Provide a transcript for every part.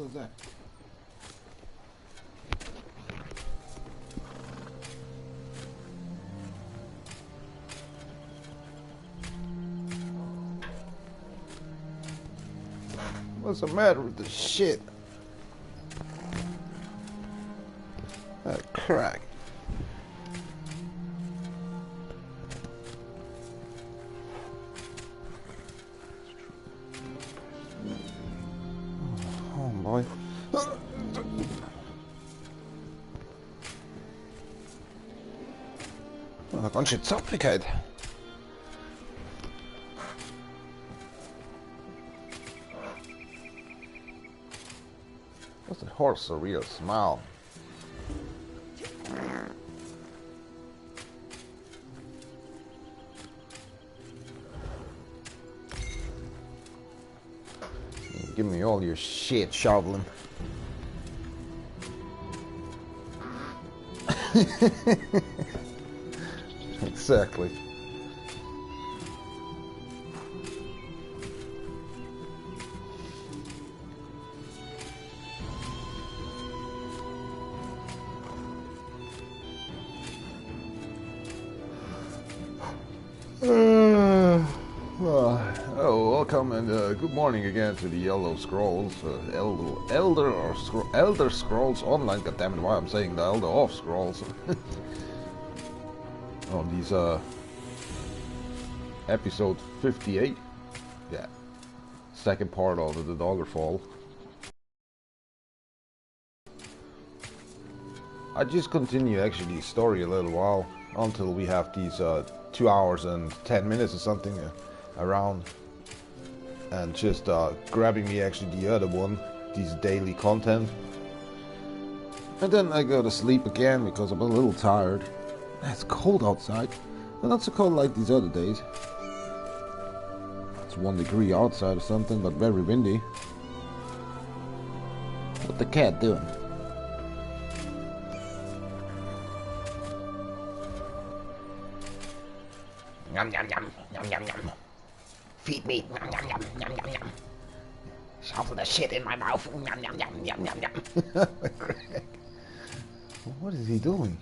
Hell is that? What's the matter with this shit? That crack. Oh boy. Oh, ganz schön Zapfigkeit. What's the horse a real smile? Give me all your shit, shoveling. Exactly. Oh, welcome and good morning again to the Elder Scrolls, Elder Scrolls Online. God damn it, why I'm saying the Elder of Scrolls. On these episode 58, yeah, second part of the Daggerfall. I just continue actually the story a little while until we have these 2 hours and 10 minutes or something around, and just grabbing me actually the other one, these daily content, and then I go to sleep again because I'm a little tired. It's cold outside, but not so cold like these other days. It's 1 degree outside or something, but very windy. What the cat doing? Yum, yum, yum, yum, yum, yum. Feed me. Yum, yum, yum, yum, yum, yum. Shovel the shit in my mouth. Yum, yum, yum, yum, yum, yum. What is he doing?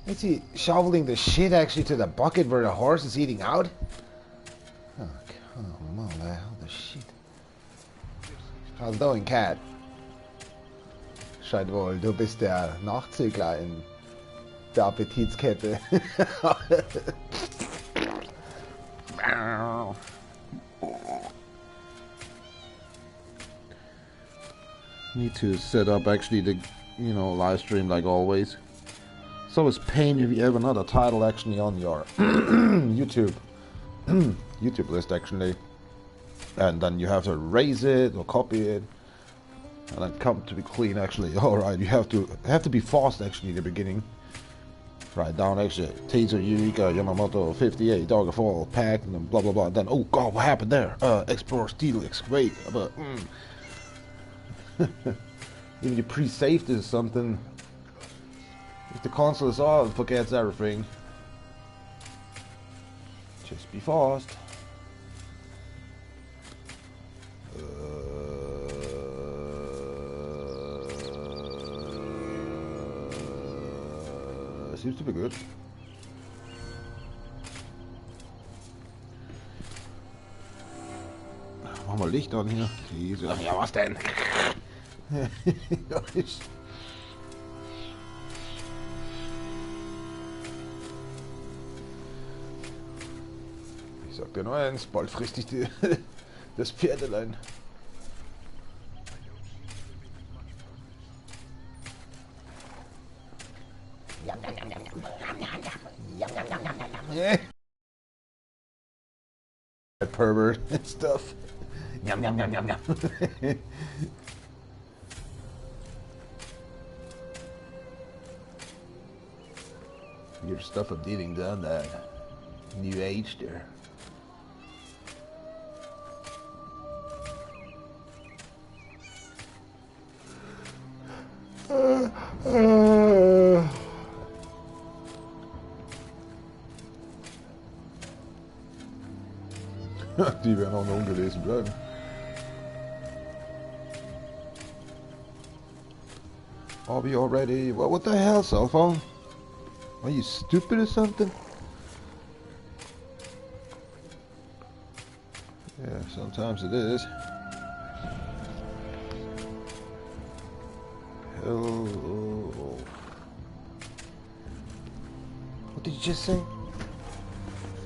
Is he shoveling the shit actually to the bucket where the horse is eating out? Oh, come on, the hell the shit. How's it doing, cat? Scheint wohl, du bist der Nachzügler in der Appetitskette. Need to set up actually the, you know, live stream like always. It's always pain if you have another title actually on your YouTube list actually, and then you have to erase it or copy it, and then come to be clean actually. All right, you have to be fast actually in the beginning. Write down actually Taser Eureka Yamamoto 58 Daggerfall pack and then blah blah blah. And then oh god, what happened there? Explore, steal, excavate. But Even you pre-saved it or something. If the console is off, it forgets everything. Just be fast. Seems to be good. Machen wir Licht an hier. Jesus. Ja, was denn? Ich sag dir nur eins, bald frisst dich das Pferdelein. Yum, yum, yum, yum, yum, yum, yum, yum, yum, yum, yum, yum. Pervert and stuff. Yum, yum, yum, yum, yum. Your stuff of dealing done that new age there. Die werden auch noch ungelesen bleiben. Are we already? What the hell, cell phone? Are you stupid or something? Yeah, sometimes it is. Hello. What did you just say?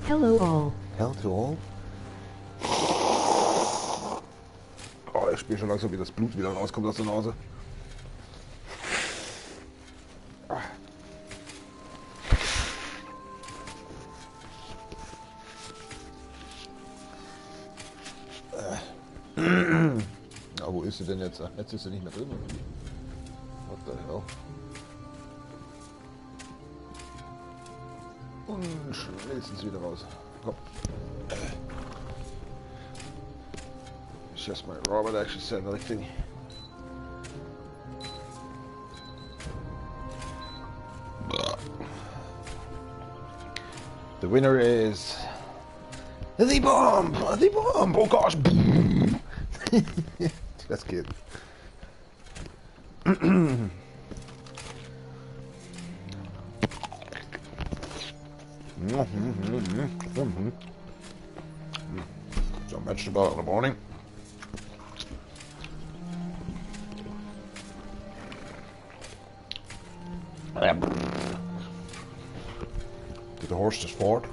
Hello all. Hell to all? Oh, ich spüre schon langsam, wie das Blut wieder rauskommt aus der Nase. Na, wo ist sie denn jetzt? Jetzt ist sie nicht mehr drin. What the hell? Und schnellstens wieder raus. Komm. It's just my robot actually said anything. The winner is the bomb! The bomb! Oh gosh! That's good. Some vegetable in the morning. Did the horse just fart?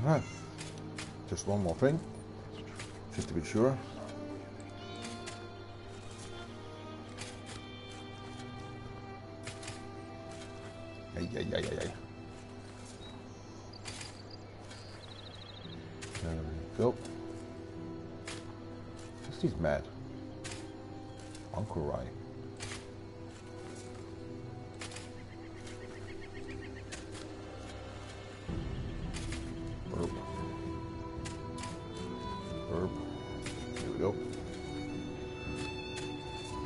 All right, just one more thing, just to be sure. Ay, ay, ay, ay, ay. There we go. This is mad. Uncle Rai. Burp. Burp. Here we go.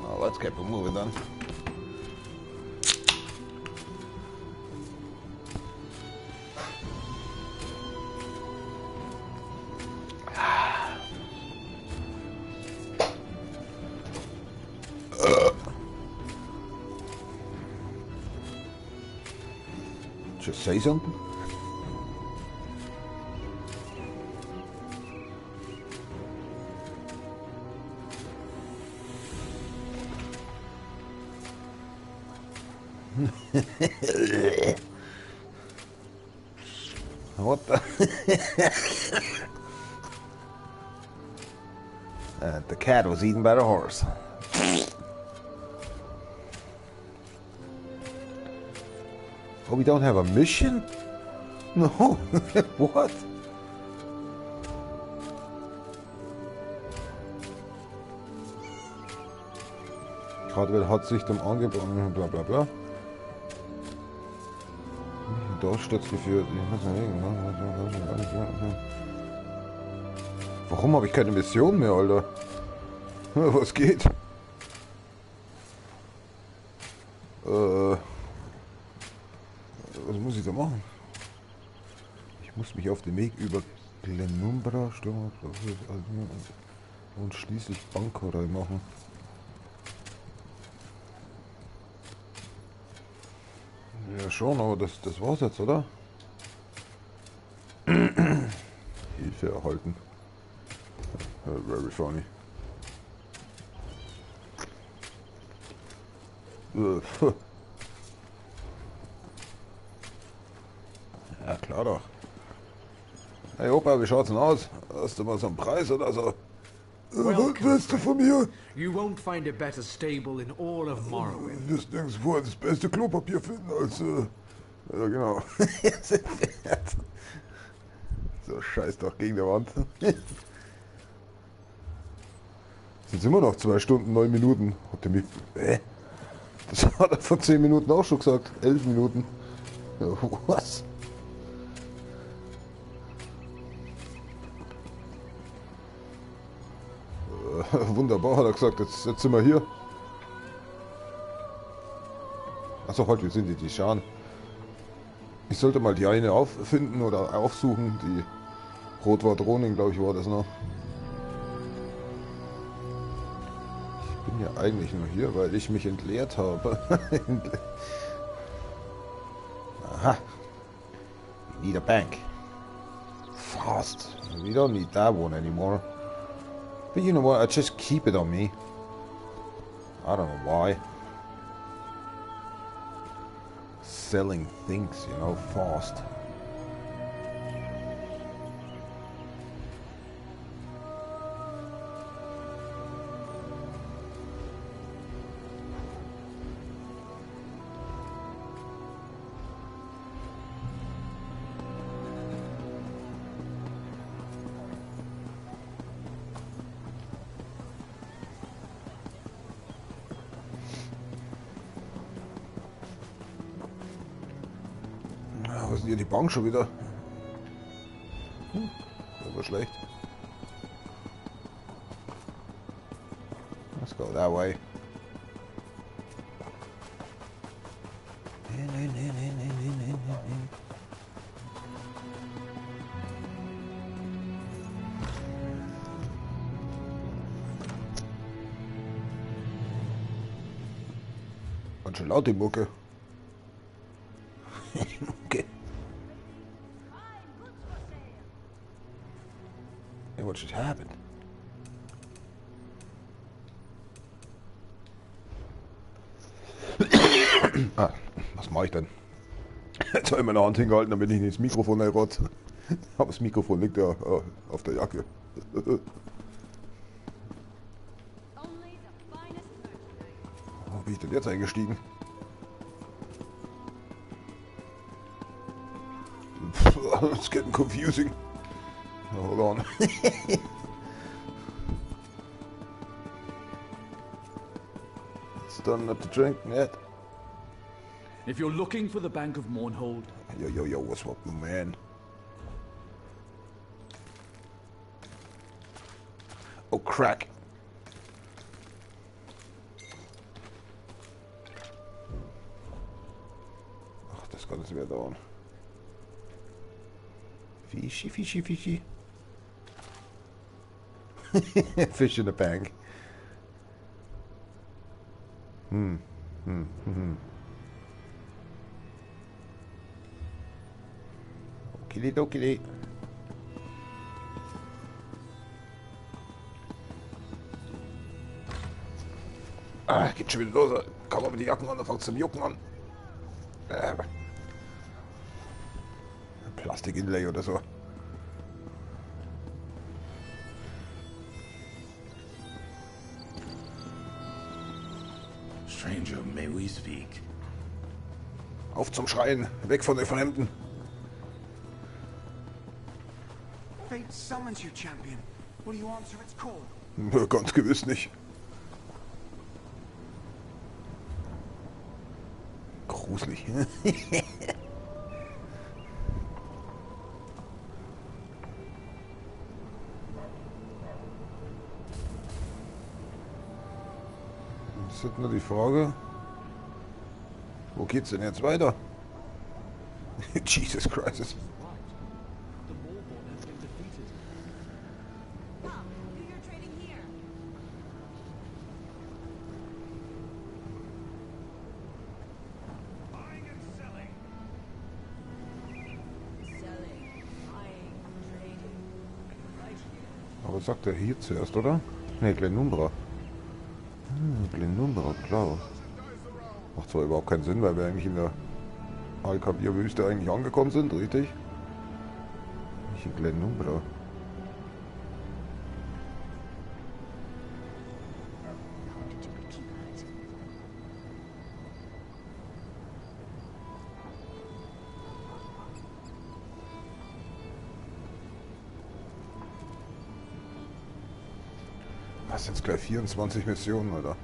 Well, let's keep it moving then. Just say something. What the? And the cat was eaten by the horse. Oh, we don't have a mission? No. What? Cardwell hat sich dem Angebot, bla bla bla. Durchsturz geführt. Warum habe ich keine Mission mehr, Alter? Was geht? Was muss ich da machen? Ich muss mich auf den Weg über Glenumbra, Sturm und schließlich Bangkorai machen. Ja schon, aber das war's jetzt, oder? Hilfe erhalten. Very funny. Ja, klar doch. Hey Opa, wie schaut's denn aus? Hast du mal so einen Preis oder so? Was willst du von mir? You won't find a better stable in all of Morrowind. Du wirst nirgendwo das beste Klopapier finden als... ja, genau. So scheiß doch gegen die Wand. Sind immer noch 2 Stunden, 9 Minuten. Hat der mich... Das hat er vor 10 Minuten auch schon gesagt. 11 Minuten. Was? Wunderbar, hat er gesagt. Jetzt sind wir hier. Achso, halt, wir sind die Scharen. Ich sollte mal die eine auffinden oder aufsuchen, die Rotwart Ronin, glaube ich, war das noch. Ich bin ja eigentlich nur hier, weil ich mich entleert habe. Aha. We need a bank. Fast. We don't need that one anymore. But you know what? I just keep it on me. I don't know why. Selling things, you know, fast. Was ist denn hier die Bank schon wieder? Das war schlecht. Let's go that way. Ganz schön laut die Mucke. Okay. Hey, what just happened? Ah, was mache ich denn? Jetzt habe ich meine Hand hingehalten, damit ich nicht ins Mikrofon reinrotze. Aber das Mikrofon liegt ja auf der Jacke. Wo bin ich denn jetzt eingestiegen? It's getting confusing. Hold on. It's done up to drink yet. If you're looking for the Bank of Mournhold. Yo, yo, yo, what's up, my man? Oh, crack. Ach, das kann jetzt mehr dauern. Fishy, fishy, fishy. Fish in the bank. Okey dokey. Ah, geht schon wieder los. Kaum aber die Jacken an, da fängt es zum Jucken an. Plastik-Inlay oder so. Stranger, may we speak? Auf zum Schreien, weg von den Fremden. Fate summons you, champion. Will you answer its call? Ganz gewiss nicht. Gruselig. Das ist nur die Frage, wo geht's denn jetzt weiter? Jesus Christ. Aber sagt er hier zuerst, oder? Ne, Glenumbra. Glenumbra, klar. Macht zwar überhaupt keinen Sinn, weil wir eigentlich in der Al-Kabir-Wüste eigentlich angekommen sind, richtig? Nicht in Glenumbra. Was, jetzt gleich 24 Missionen, oder?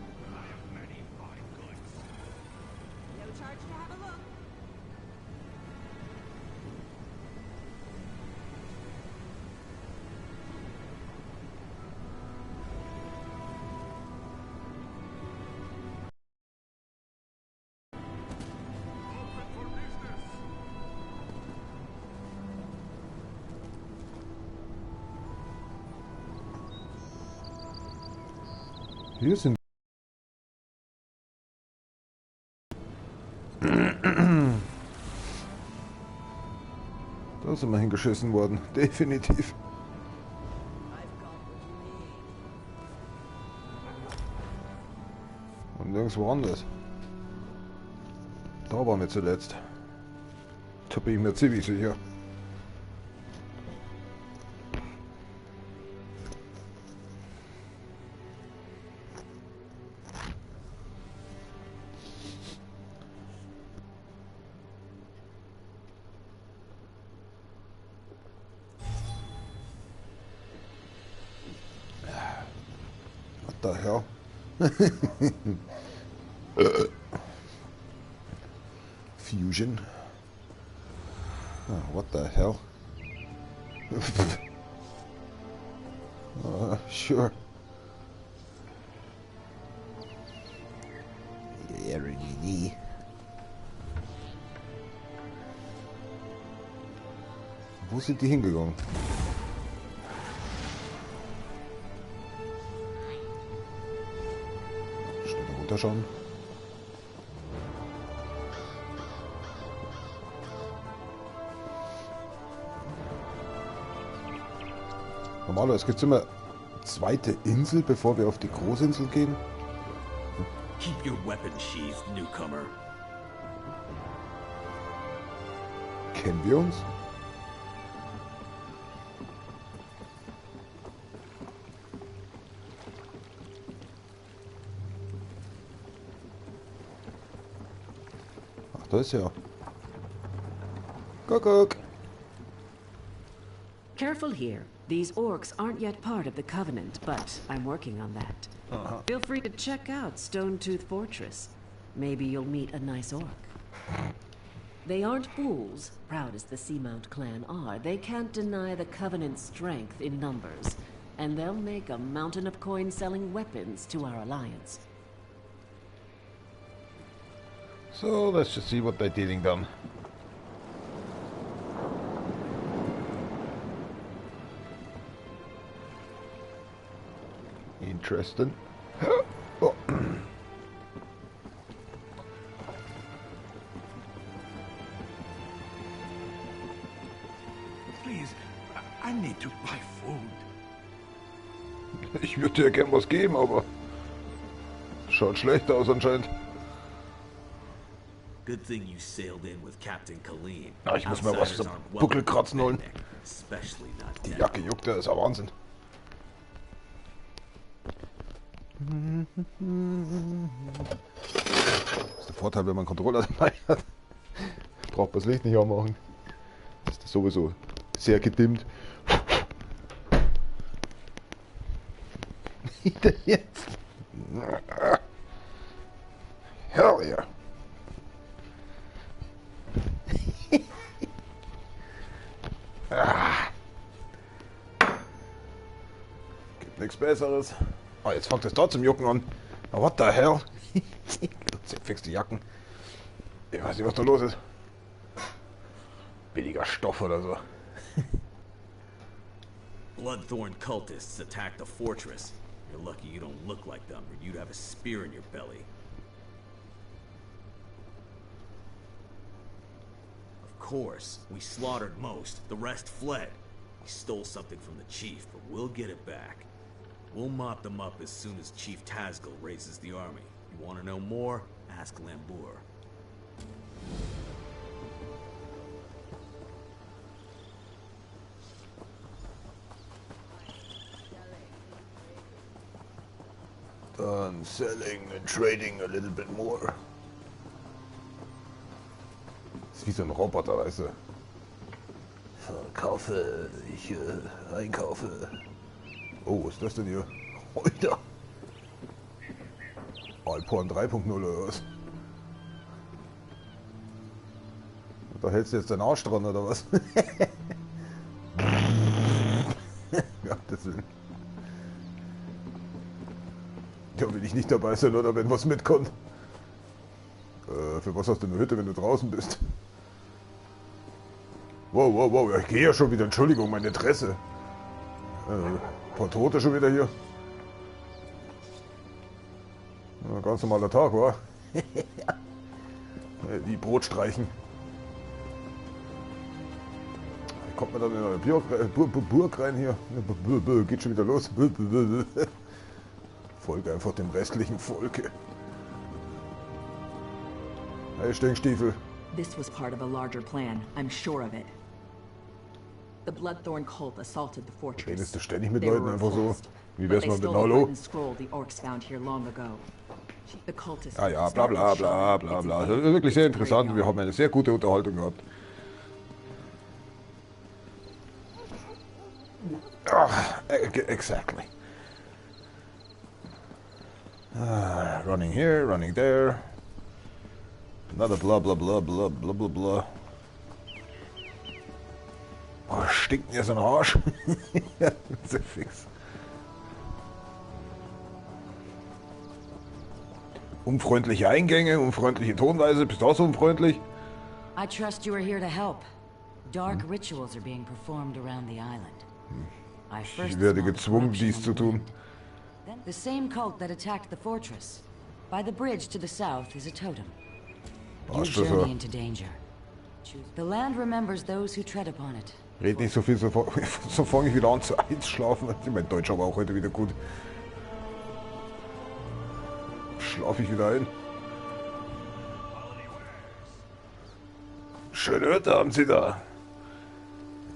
Hier sind. Da sind wir hingeschissen worden, definitiv. Und nirgendwo anders. Da waren wir zuletzt. Da bin ich mir ziemlich sicher. What the hell? Fusion. Oh, what the hell? Sure. RGD. Wo sind die hingegangen? Schnell runterschauen. Normalerweise gibt es immer zweite Insel, bevor wir auf die Großinsel gehen. Keep your weapon sheathed, newcomer. Kennen wir uns? Ach, da ist ja. Kuckuck. Careful here. These orcs aren't yet part of the Covenant, but I'm working on that. Feel free to check out Stonetooth Fortress. Maybe you'll meet a nice orc. They aren't fools, proud as the Seamount clan are. They can't deny the Covenant's strength in numbers, and they'll make a mountain of coin selling weapons to our alliance. So, let's just see what they're dealing done. Interesting. Oh. Please, I need to buy food. Ich würde dir gern was geben, aber schaut schlecht aus anscheinend. Good thing you sailed in with Captain Colleen. Ah, ich muss mir was zum Outsiders aren't welcome Buckelkratzen holen. Redneck, especially not Die dead. Jacke juckt, das ist ja Wahnsinn. Das ist der Vorteil, wenn man einen Controller dabei hat. Braucht man das Licht nicht anmachen. Das ist sowieso sehr gedimmt. Jetzt. Hell yeah. Ah. Gibt nichts Besseres. Oh, jetzt fängt es da zum Jucken an. Oh, what the hell? Fix die Jacken. Ich weiß nicht, was da los ist. Billiger Stoff oder so. Bloodthorn cultists attacked the fortress. You're lucky you don't look like them, or you'd have a spear in your belly. Of course, we slaughtered most. The rest fled. We stole something from the chief, but we'll get it back. We'll mop them up as soon as Chief Tazgul raises the army. You want to know more? Ask Lambur. Done selling and trading a little bit more. Ist wie so ein Roboter, weißt du. Verkaufe, ich einkaufe. Oh, was ist das denn hier? Alter. Alporn 3.0 oder was? Da hältst du jetzt deinen Arsch dran, oder was? Ja, deswegen. Ja, will ich nicht dabei sein, oder wenn was mitkommt. Für was hast du eine Hütte, wenn du draußen bist? Wow, wow, wow, ja, ich gehe ja schon wieder. Entschuldigung, mein Interesse. Ein paar Tote schon wieder hier. Ein ganz normaler Tag, wa? Die Brot streichen. Wie kommt man dann in eine Burg rein hier? Geht schon wieder los. Folge einfach dem restlichen Volke. Hey, Stinkstiefel. This was part of a larger plan, I'm sure of it. The Bloodthorn cult assaulted the fortress. Redest du ständig mit Leuten einfach so? Wie wär's mal mit Hallo? Ah ja, bla bla bla bla bla. Das ist wirklich sehr interessant. Wir haben eine sehr gute Unterhaltung gehabt. Ach, exactly. Running here, running there. Another bla bla bla bla bla bla bla. Oh, stinkt mir so ein Arsch. Sehr fix. Unfreundliche Eingänge, unfreundliche Tonweise. Bist du auch so unfreundlich? I trust you are here to help. Dark rituals are being performed around the island. Ich werde gezwungen, dies zu tun. The same cult that attacked the fortress. By the bridge to the south is a totem. You journey into danger. The land remembers those who tread upon it. Red nicht so viel, so fange ich wieder an zu einschlafen. Mein Deutsch aber auch heute wieder gut. Schlafe ich wieder ein. Schöne Hütte haben sie da.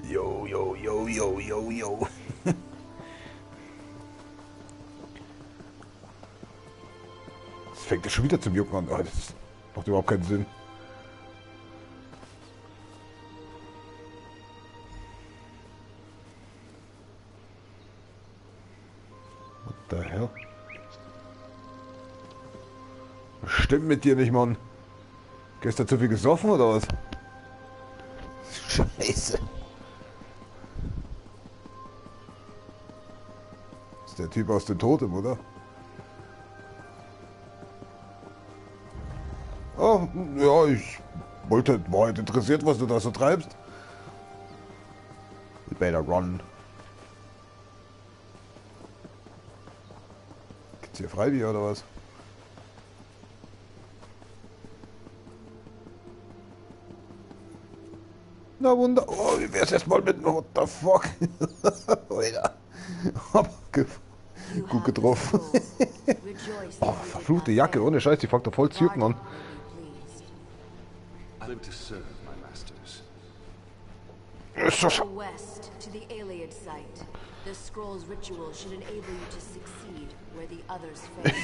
Jo, jo, jo, jo, jo, jo. Das fängt ja schon wieder zum Jucken an. Oh, das macht überhaupt keinen Sinn. What the hell? Was stimmt mit dir nicht, Mann? Gestern zu viel gesoffen oder was? Scheiße. Das ist der Typ aus dem Totem, oder? Oh, ja, ich war halt interessiert, was du da so treibst. We better run. Gibt's hier Freibier oder was? Na wunder. Oh, wie wär's erstmal mit. What the fuck? Alter. Gut getroffen. Oh, verfluchte Jacke, ohne Scheiß, die fängt doch voll zu jucken an. Ist das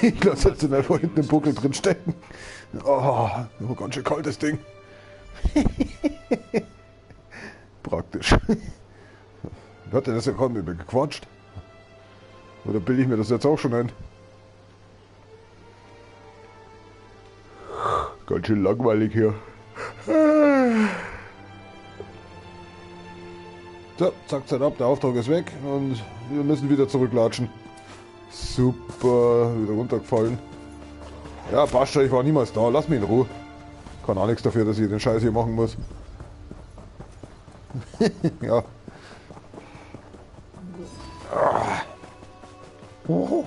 Ich lasse jetzt einfach hinten im Buckel drin stecken. Oh, ganz schön kaltes Ding. Praktisch. Hat der das ja gerade mit mir gequatscht? Oder bilde ich mir das jetzt auch schon ein? Ganz schön langweilig hier. So, zack, zack, ab, der Auftrag ist weg und wir müssen wieder zurücklatschen. Super, wieder runtergefallen. Ja, passt schon, ich war niemals da, lass mich in Ruhe. Kann auch nichts dafür, dass ich den Scheiß hier machen muss. Ja. Ah. Oh.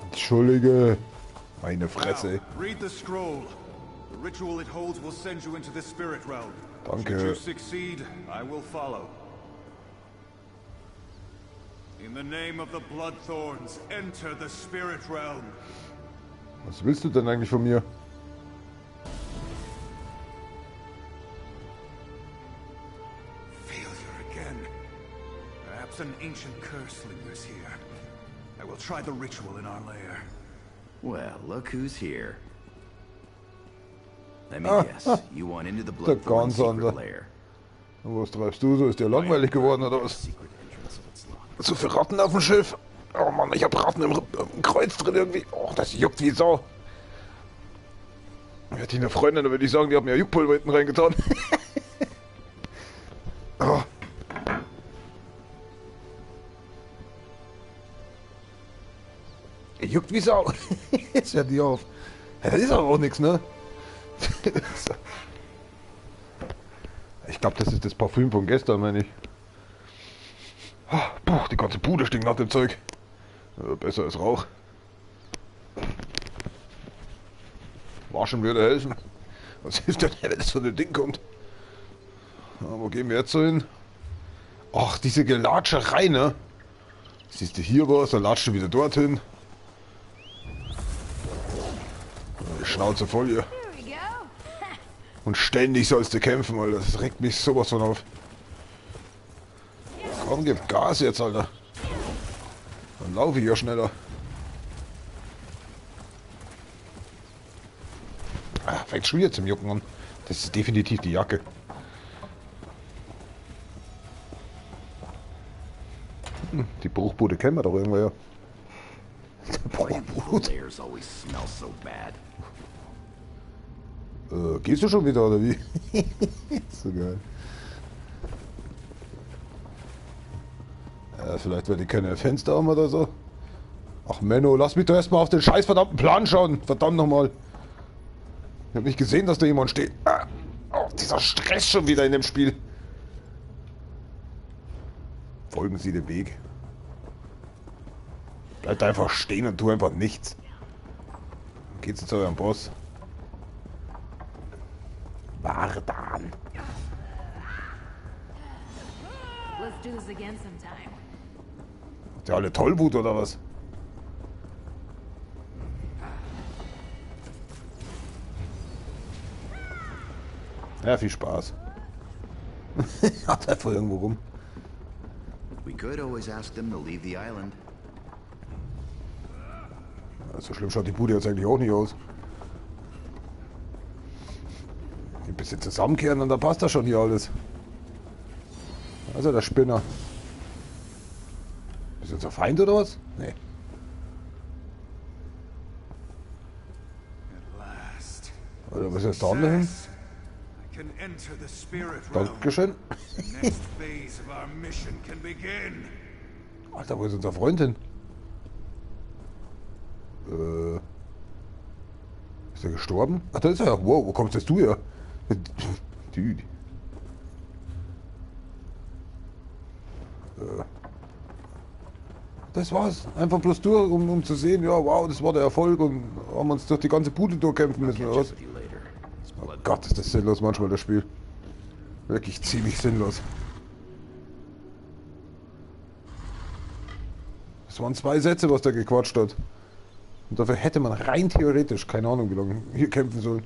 Entschuldige. Meine Fresse. Read the scroll. The ritual it holds will send you into the spirit realm. Danke. Should you succeed, I will follow. In the name of the Bloodthorns, enter the spirit realm. Was willst du denn eigentlich von mir? Failure again. Perhaps an ancient curse lingers here. I will try the ritual in our lair. Well, look who's here. Let me guess, you want into the Bloodthorn secret lair. Was treibst du so? Ist dir langweilig geworden oder was? So viele Ratten auf dem Schiff. Oh Mann, ich hab Ratten im Kreuz drin irgendwie. Oh, das juckt wie Sau. Hätte ich eine Freundin, dann würde ich sagen, die hat mir Juckpulver hinten reingetan. Oh. Juckt wie Sau. Jetzt hört die auf. Ja, das ist aber auch nichts, ne? Ich glaube, das ist das Parfüm von gestern, meine ich. Oh, boah, Die ganze Bude stinkt nach dem Zeug. Besser als Rauch. Waschen würde helfen. Was hilft denn, wenn das von dem Ding kommt? Na, wo gehen wir jetzt so hin? Ach, diese Gelatscherei, ne? Siehst du hier was, dann latscht du wieder dorthin. Die Schnauze voll hier. Und ständig sollst du kämpfen, Alter. Das regt mich sowas von auf. Komm, gib Gas jetzt, Alter. Dann laufe ich ja schneller. Ah, fängt schon wieder zum Jucken an. Das ist definitiv die Jacke. Die Bruchbude kennen wir doch irgendwo, ja. Bruchbude. Gehst du schon wieder, oder wie? So geil. Vielleicht, weil die keine Fenster haben oder so. Ach Menno, lass mich doch erstmal auf den scheiß verdammten Plan schauen. Verdammt nochmal. Ich hab nicht gesehen, dass da jemand steht. Ah, oh, dieser Stress schon wieder in dem Spiel. Folgen Sie dem Weg. Bleibt einfach stehen und tu einfach nichts. Dann geht's zu eurem Boss. Vardan. Let's do this again sometime. Habt ihr alle Tollwut oder was? Ja, viel Spaß. Hat einfach irgendwo rum. We could always ask them to leave the island. So schlimm schaut die Bude jetzt eigentlich auch nicht aus. Ein bisschen zusammenkehren und dann passt das schon hier alles. Also der Spinner. Ist unser Feind oder was? Nee. Oder was ist jetzt da unten hin? Dankeschön. Alter, wo ist unser Freund hin? Ist er gestorben? Ach, da ist er ja. Wow, wo kommst jetzt du her? Dude. Das war's. Einfach bloß durch, um zu sehen, ja, wow, das war der Erfolg und haben uns durch die ganze Bude durchkämpfen müssen, oder was? Oh Gott, ist das sinnlos manchmal, das Spiel. Wirklich ziemlich sinnlos. Das waren 2 Sätze, was der gequatscht hat. Und dafür hätte man rein theoretisch, keine Ahnung, wie lange hier kämpfen sollen.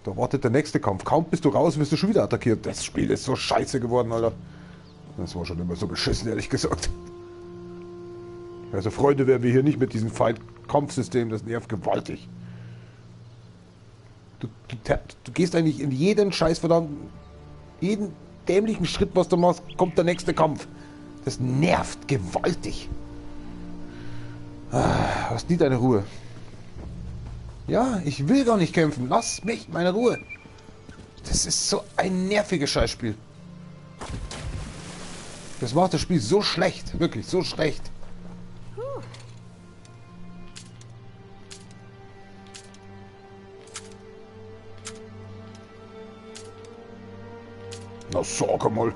Da wartet der nächste Kampf. Kaum bist du raus, wirst du schon wieder attackiert. Das Spiel ist so scheiße geworden, Alter. Das war schon immer so beschissen, ehrlich gesagt. Also Freunde werden wir hier nicht mit diesem Fight-Kampfsystem, das nervt gewaltig. Du gehst eigentlich in jeden scheiß verdammten, jeden dämlichen Schritt, was du machst, kommt der nächste Kampf. Das nervt gewaltig. Ah, hast nie deine Ruhe. Ja, ich will gar nicht kämpfen. Lass mich meine Ruhe. Das ist so ein nerviges Scheißspiel. Das macht das Spiel so schlecht. Wirklich, so schlecht. Na, sag mal.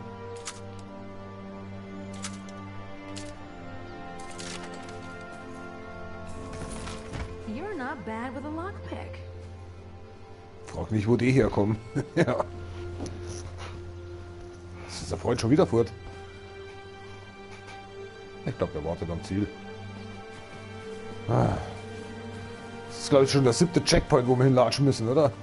You're not bad with a lockpick. Frag nicht, wo die herkommen. Ja. Das ist der Freund schon wieder fort. Ich glaube, der wartet am Ziel. Das ist, glaube ich, schon der 7. Checkpoint, wo wir hinlatschen müssen, oder?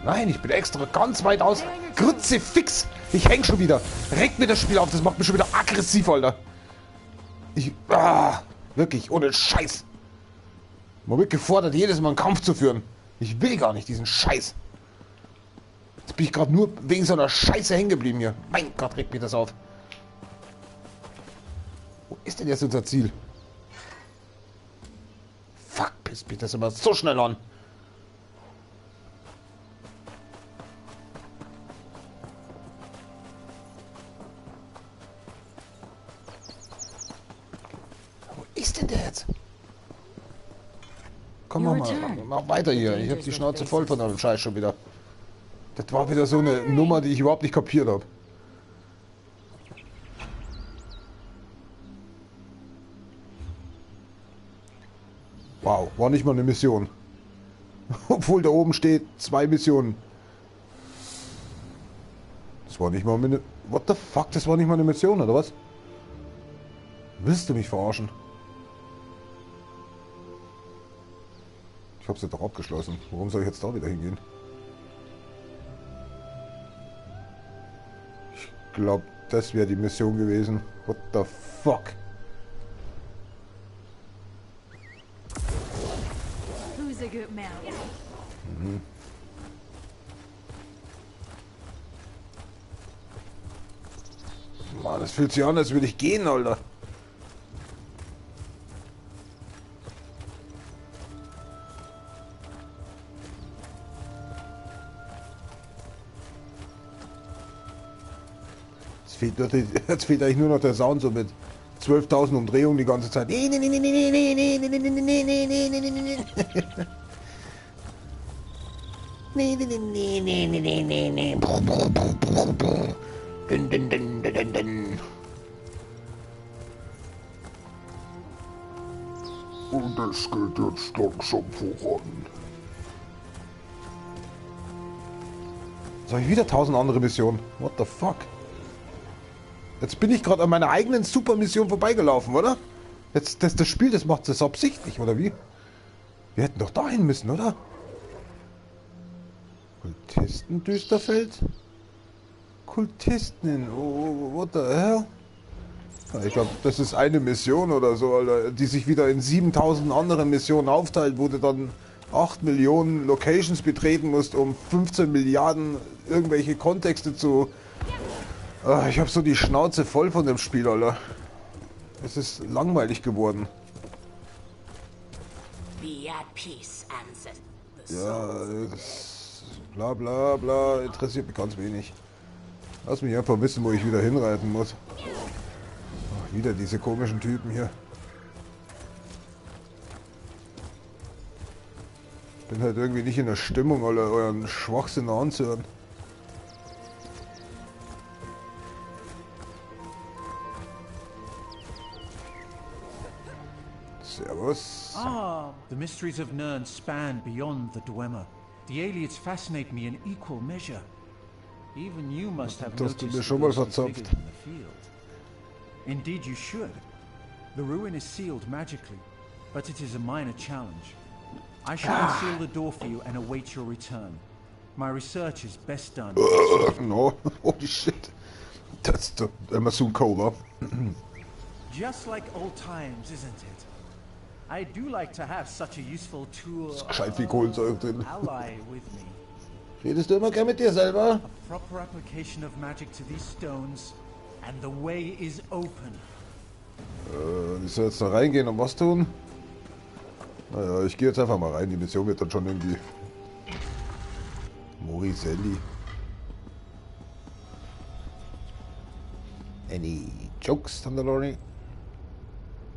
Nein, ich bin extra ganz weit aus. Kruzifix! Ich häng schon wieder. Regt mir das Spiel auf. Das macht mich schon wieder aggressiv, Alter. Ich... Ah, wirklich, ohne Scheiß. Man wird gefordert, jedes Mal einen Kampf zu führen. Ich will gar nicht diesen Scheiß. Jetzt bin ich gerade nur wegen so einer Scheiße hängen geblieben hier. Mein Gott, regt mich das auf. Wo ist denn jetzt unser Ziel? Fuck, pisst mich das immer so schnell an. Wo ist denn der jetzt? Komm, mach mal, mach weiter hier. Ich hab die Schnauze voll von eurem Scheiß schon wieder. Das war wieder so eine Nummer, die ich überhaupt nicht kapiert habe. War nicht mal eine Mission. Obwohl da oben steht, 2 Missionen. Das war nicht mal eine... What the fuck? Das war nicht mal eine Mission, oder was? Willst du mich verarschen? Ich hab's ja doch abgeschlossen. Warum soll ich jetzt da wieder hingehen? Ich glaube, das wäre die Mission gewesen. What the fuck? Mhm. Mann, das fühlt sich an, als würde ich gehen, Alter. Jetzt fehlt eigentlich nur noch der Sound so mit 12.000 Umdrehungen die ganze Zeit. Nee, nee, nee, nee, nee, nee, nee, nee, nee, nee, nee, nee, nee, nee, nee. Nee, nee, nee, nee, nee, nee, nee, nee. Dün, dün, dün, dün, dün. Und es geht jetzt langsam voran. Jetzt habe ich wieder 1000 andere Missionen. What the fuck? Jetzt bin ich gerade an meiner eigenen Supermission vorbeigelaufen, oder? Jetzt, das Spiel, das macht das absichtlich, oder wie? Wir hätten doch dahin müssen, oder? Kultisten Düsterfeld? Kultisten in... Oh, what the hell? Ich glaube, das ist eine Mission oder so, Alter, die sich wieder in 7000 anderen Missionen aufteilt, wo du dann 8 Millionen Locations betreten musst, um 15 Milliarden irgendwelche Kontexte zu... Oh, ich habe so die Schnauze voll von dem Spiel, Alter. Es ist langweilig geworden. Ja, das, bla bla bla, interessiert mich ganz wenig. Lass mich einfach wissen, wo ich wieder hinreiten muss. Ach, wieder diese komischen Typen hier. Bin halt irgendwie nicht in der Stimmung, Alter, euren Schwachsinn anzuhören. Servus. Ah, the mysteries of Nirn span beyond the Dwemer. The Ayleids fascinate me in equal measure. Even you must have noticed the ghostly figures in the field. Indeed you should. The ruin is sealed magically, but it is a minor challenge. I shall unseal the door for you and await your return. My research is best done. No, holy shit. That's the Amazon Cola. Just like old times, isn't it? I do like to have such a useful tool. Ist gescheit viel Kohlensäure drin. Ally with me. Redest du immer gern mit dir selber? A proper application of magic to these stones and the way is open. Ich soll jetzt da reingehen und was tun? Naja, ich gehe jetzt einfach mal rein. Die Mission wird dann schon irgendwie... Moriselli. Any jokes, Thunderlorry?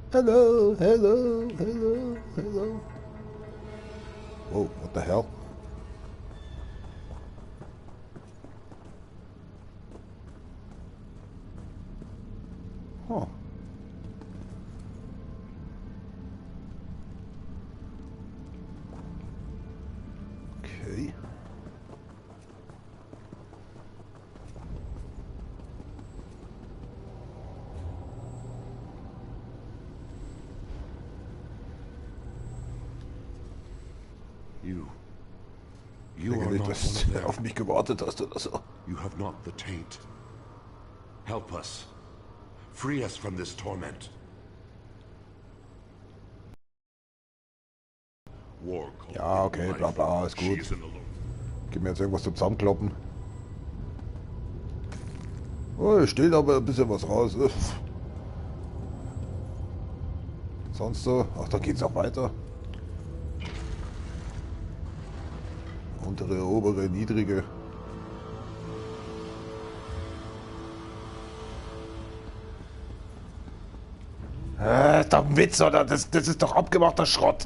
Hello, hello, hello, hello. Whoa, what the hell? Huh. Okay. You are nicht, not dass one of du them. auf mich gewartet hast oder so. You have not the taint. Help us. Free us from this torment. Ja, okay, bla bla, ist gut. Gib mir jetzt irgendwas zum Zusammenkloppen. Oh, hier steht aber ein bisschen was raus. Sonst so. Ach, da geht's auch weiter. Untere, obere, niedrige. Ist doch ein Witz, oder? Das ist doch abgemachter Schrott.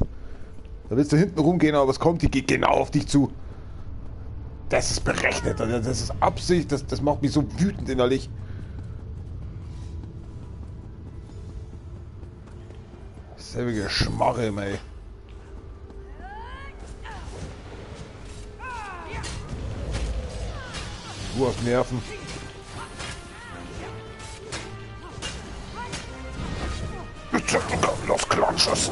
Da willst du hinten rumgehen, aber was kommt? Die geht genau auf dich zu. Das ist berechnet, das ist Absicht, das macht mich so wütend innerlich. Dasselbe Geschmarre, ey. Du hast Nerven. Los, Klatsches.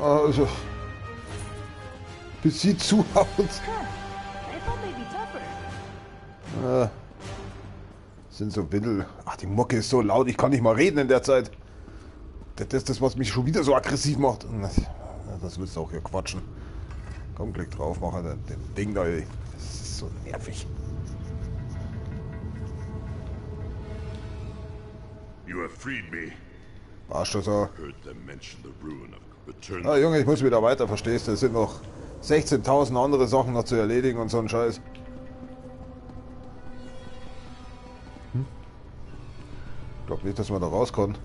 Also, bis sie zuhaut. Sind so Windel. Ach, die Mucke ist so laut, ich kann nicht mal reden in der Zeit. Das ist das, was mich schon wieder so aggressiv macht. Das willst du auch hier quatschen. Komm, klick drauf, mach den Ding da. Das ist so nervig. You have freed me. Warst du so? Ah, Junge, ich muss wieder weiter, verstehst du? Es sind noch 16.000 andere Sachen noch zu erledigen und so ein Scheiß. Hm? Ich glaube nicht, dass man da rauskommt.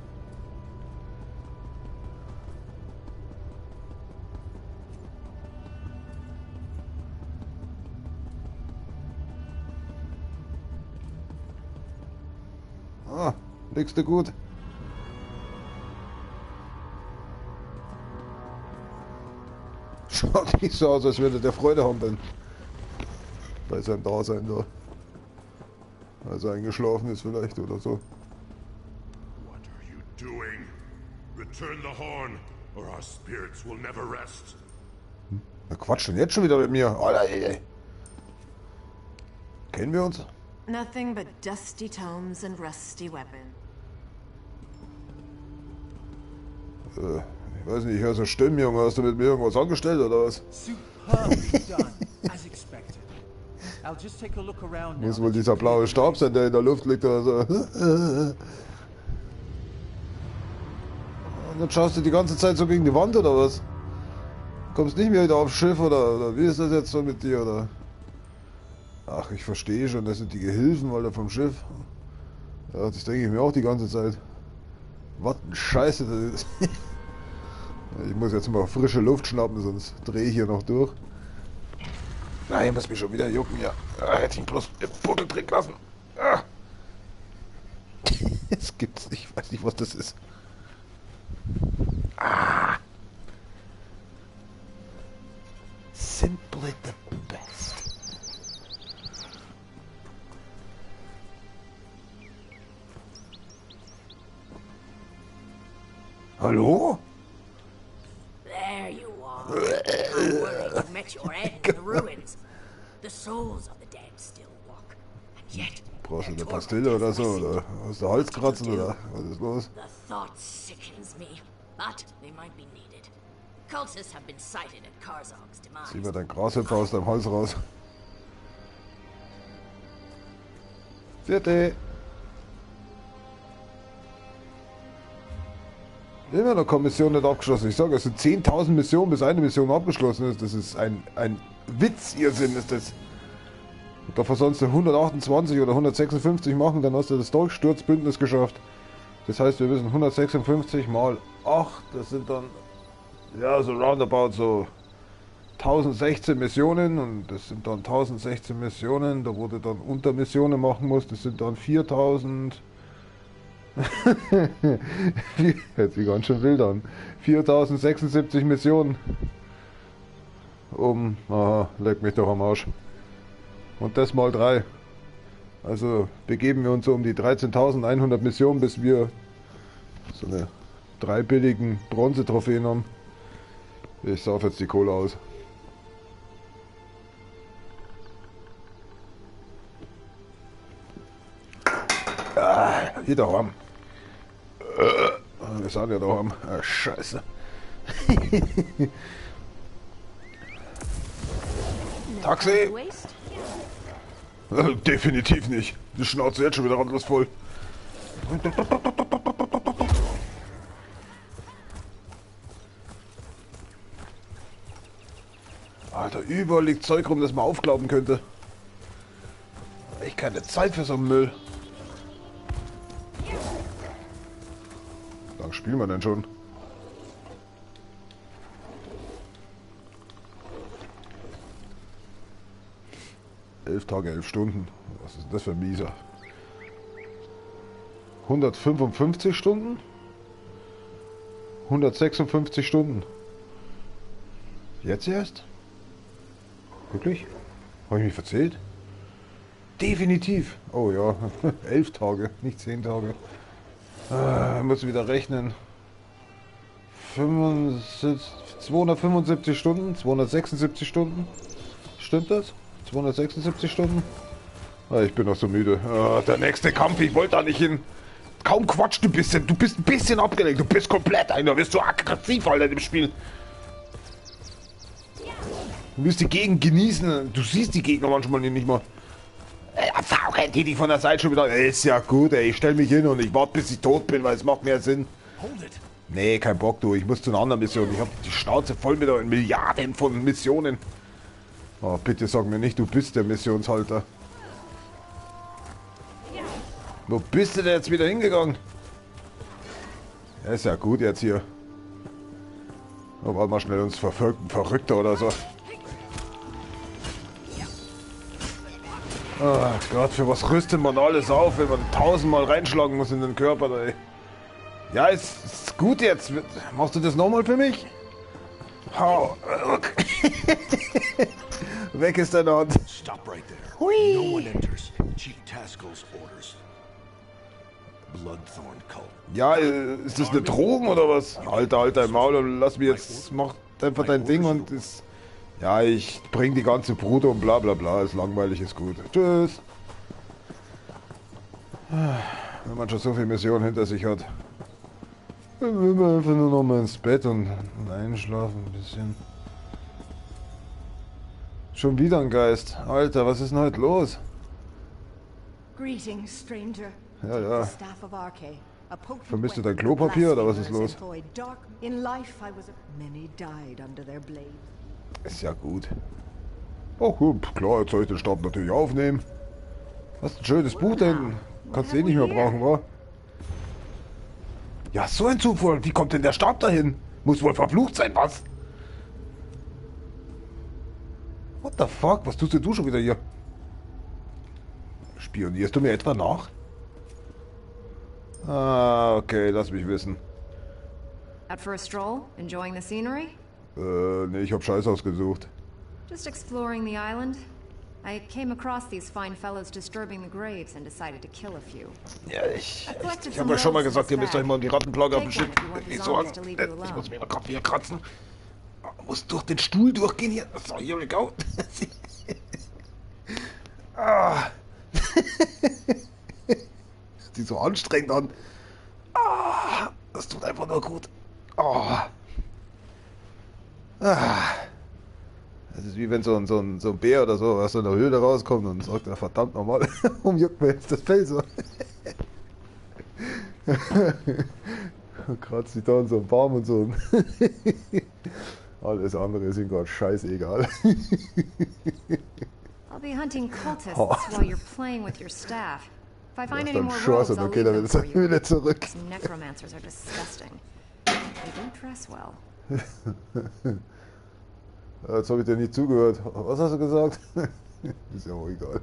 Ah, liegst du gut? Schaut nicht so aus, als würde der Freude haben bei seinem Dasein da. Als er eingeschlafen ist vielleicht oder so. What are you doing? Return the horn, or our spirits will never rest. Hm? Na Quatsch, denn jetzt schon wieder mit mir? Alter, ey, ey. Kennen wir uns? Nothing but dusty tomes and rusty weapons. Ich weiß nicht, ich höre so Stimmen, Junge. Hast du mit mir irgendwas angestellt oder was? Muss wohl dieser blaue Staub sein, der in der Luft liegt oder so. Und dann schaust du die ganze Zeit so gegen die Wand oder was? Kommst nicht mehr wieder aufs Schiff oder wie ist das jetzt so mit dir oder? Ach, ich verstehe schon, das sind die Gehilfen, Alter, vom Schiff. Ja, das denke ich mir auch die ganze Zeit. Was ein Scheiße das ist. Ich muss jetzt mal frische Luft schnappen, sonst drehe ich hier noch durch. Nein, muss mich schon wieder jucken, ja. Ah, hätte ich bloß den Buckel trinken lassen. Ah. Das gibt's nicht, ich weiß nicht, was das ist. Ah. Simply the best. Hallo? There you are. I'm worried you met your end in the ruins. The souls of the dead still walk. And yet, brauchst du eine Pastille oder so? Oder hast du Halskratzen oder was ist los? The thought sickens me, but they might be needed. Cultists have been sighted at Karzog's demise. Zieh mal dein Grashüpfer aus deinem Hals raus. Vierte. Immer noch Kommission nicht abgeschlossen. Ich sage, es sind 10.000 Missionen, bis eine Mission abgeschlossen ist. Das ist ein Witz, Irrsinn ist das. Und davon sonst 128 oder 156 machen, dann hast du das Dolchsturzbündnis geschafft. Das heißt, wir müssen 156 mal 8, das sind dann, ja, so roundabout so 1016 Missionen. Und das sind dann 1016 Missionen, da wo du dann Untermissionen machen musst, das sind dann 4000... Hört sich ganz schön wild an. 4076 Missionen. Aha, leck mich doch am Arsch. Und das mal 3. Also begeben wir uns so um die 13.100 Missionen, bis wir so eine 3 billigen Bronze-Trophäen haben. Ich sauf jetzt die Kohle aus. Ah, hier daheim. Wir sind ja daheim. Ah, scheiße. Taxi! Definitiv nicht. Die Schnauze jetzt schon wieder randlos voll. Alter, überall liegt Zeug rum, das man aufglauben könnte. Echt keine Zeit für so einen Müll. Wie lange spielen wir denn schon? 11 Tage, 11 Stunden. Was ist denn das für ein mieser? 155 Stunden? 156 Stunden. Jetzt erst? Wirklich? Habe ich mich verzählt? Definitiv. Oh ja, 11 Tage, nicht 10 Tage. Muss wieder rechnen. 275 Stunden, 276 Stunden. Stimmt das? 276 Stunden? Ah, ich bin noch so müde. Ah, der nächste Kampf, ich wollte da nicht hin. Kaum quatscht du bisschen. Du bist ein bisschen abgelenkt. Du bist komplett einer. Du bist so aggressiv, Alter, im Spiel. Du wirst die Gegend genießen. Du siehst die Gegner manchmal nicht mal. Rennt die von der Seite schon wieder. Ist ja gut, ey. Ich stell mich hin und ich warte, bis ich tot bin, weil es macht mehr Sinn. Nee, kein Bock, du. Ich muss zu einer anderen Mission. Ich habe die Schnauze voll mit euren Milliarden von Missionen. Oh, bitte sag mir nicht, du bist der Missionshalter. Wo bist du denn jetzt wieder hingegangen? Ja, ist ja gut jetzt hier. Oh, warte mal schnell, uns verfolgt ein Verrückter oder so. Oh Gott, für was rüstet man alles auf, wenn man 1000-mal reinschlagen muss in den Körper? Ey. Ja, ist gut jetzt. Machst du das nochmal für mich? Hau. Weg ist deine Hand. Stop right there. Hui. No one enters. Chief Taskel's orders. Bloodthorn cult. Ja, ist das eine Drogen oder was? Alter, Alter, im Maul und lass mich jetzt, mach einfach dein Ding und ist. Ja, ich bring die ganze Brut und bla bla bla, ist langweilig, ist gut. Tschüss. Wenn man schon so viele Missionen hinter sich hat. Dann will man einfach nur noch mal ins Bett und einschlafen ein bisschen. Schon wieder ein Geist. Alter, was ist denn heute los? Greetings, stranger. Ja, ja. Vermisst du dein Klopapier oder was ist los? Ist ja gut. Oh gut, klar, jetzt soll ich den Stab natürlich aufnehmen. Hast ein schönes Buch da hinten. Kannst du eh nicht mehr brauchen, wa? Ja, so ein Zufall. Wie kommt denn der Stab dahin? Muss wohl verflucht sein, was? What the fuck? Was tust denn du schon wieder hier? Spionierst du mir etwa nach? Ah, okay, lass mich wissen. Out for a stroll? Enjoying the scenery? Nee, ich hab Scheiß ausgesucht. Just exploring the island. I came across these fine fellows disturbing the graves and decided to kill a few. Ja, ich hab ja schon mal gesagt, ihr müsst euch mal um die Rattenplage auf dem Schiff nicht sorgen. Ich muss mir mal gerade hier kratzen. Muss durch den Stuhl durchgehen hier. So, here we go. Ah. Sieht so anstrengend an. Ah, das tut einfach nur gut. Oh. Ah. Das ist wie wenn so ein Bär oder so aus einer Höhle rauskommt und sagt, ja, verdammt nochmal, warum juckt mir jetzt das Fell so? Und kratzt sich da in so einem Baum und so. Alles andere ist ihm gerade scheißegal. I'll be hunting cultists while you're playing with your staff. If I find any more Chance, robes, I'll okay, leave dann them for you. wieder zurück. These necromancers are disgusting. They don't dress well. Jetzt habe ich dir nicht zugehört. Was hast du gesagt? Ist ja auch egal.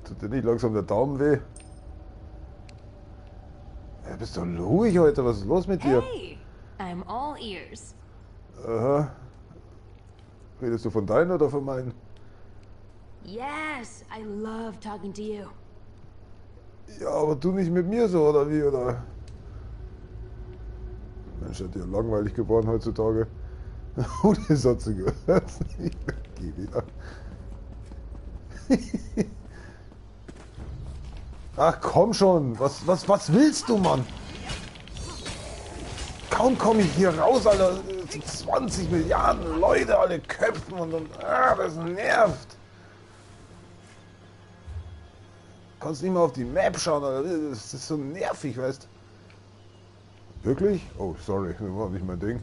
Tut dir nicht langsam der Daumen weh? Ja, bist du ruhig heute? Was ist los mit dir? Hey, I'm all ears. Aha. Redest du von deinen oder von meinen? Yes, I love talking to you. Ja, aber du nicht mit mir so, oder wie, oder? Mensch, ist ja langweilig geworden heutzutage. Oh, das hat sie gehört. Geh wieder. Ach komm schon, was willst du, Mann? Kaum komme ich hier raus, Alter. 20 Milliarden Leute, alle köpfen und ah, das nervt. Kannst nicht mal auf die Map schauen, Alter. Das ist so nervig, weißt du. Wirklich? Oh, sorry, das war nicht mein Ding.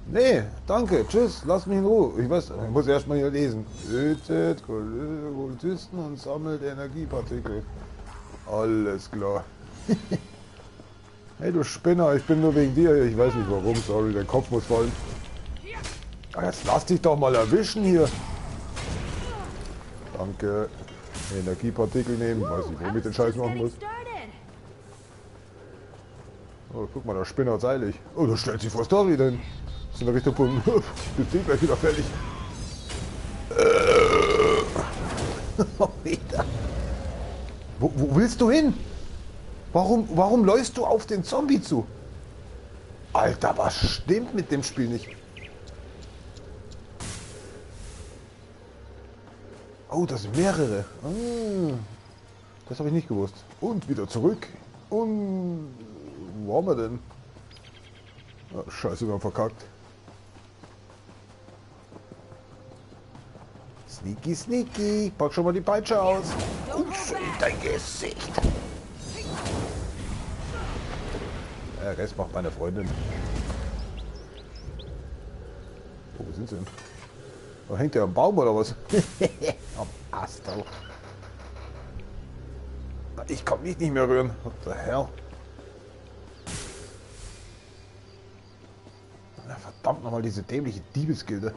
Nee, danke, tschüss, lass mich in Ruhe. Ich weiß, ich muss erstmal hier lesen. Tötet Kultisten und sammelt Energiepartikel. Alles klar. Hey, du Spinner, ich bin nur wegen dir hier. Ich weiß nicht warum, sorry, dein Kopf muss fallen. Ah, jetzt lass dich doch mal erwischen hier. Danke. Energiepartikel nehmen. Weiß nicht, womit ich den Scheiß machen muss. Oh, guck mal, der Spinner hat's eilig. Oh, da stellt sich fast da wieder hin. Das ist in der Richtung von... Ich bin gleich wieder fertig. Wieder. Wo willst du hin? Warum läufst du auf den Zombie zu? Alter, was stimmt mit dem Spiel nicht? Oh, das sind mehrere. Ah, das habe ich nicht gewusst. Und wieder zurück. Und... Wo haben wir denn? Oh, scheiße, wir haben verkackt. Sneaky, sneaky. Pack schon mal die Peitsche aus. Und dein Gesicht. Der Rest macht meine Freundin. Oh, wo sind sie denn? Da hängt der am Baum oder was? Am Astel. Ich kann mich nicht mehr rühren. What the hell? Na, verdammt nochmal, diese dämliche Diebesgilde.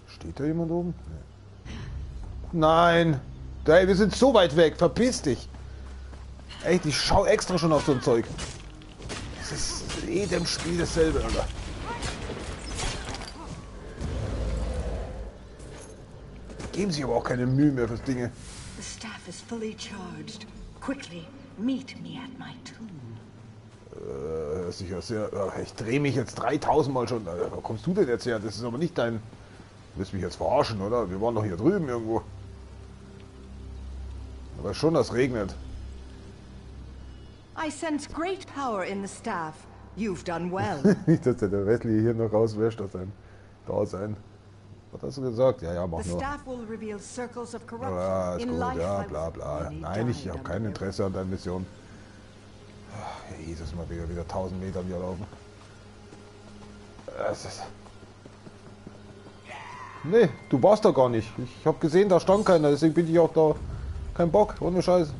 Steht da jemand oben? Nee. Nein! Ey, wir sind so weit weg. Verpiss dich! Echt, ich schau extra schon auf so ein Zeug. Das ist in jedem Spiel dasselbe, Alter. Geben sich aber auch keine Mühe mehr fürs Dinge. The staff is fully charged. Quickly, meet me at my tomb. Sicher sehr. Ich drehe mich jetzt 3000 Mal schon. Wo kommst du denn jetzt her? Das ist aber nicht dein. Du willst mich jetzt verarschen, oder? Wir waren doch hier drüben irgendwo. Aber schon, das regnet. I sense great power in the staff. You've done well. Nicht, dass der Wesley hier noch rauswäscht aus seinem Dasein. Was hast du gesagt? Ja, ja, mach nur. Ja, ist gut, ja, bla bla. Nein, ich habe kein Interesse an deiner Mission. Ach, Jesus, mal wieder 1000 Meter hier laufen. Das ist... Nee, du warst da gar nicht. Ich habe gesehen, da stand keiner, deswegen bin ich auch da. Kein Bock, ohne Scheiß.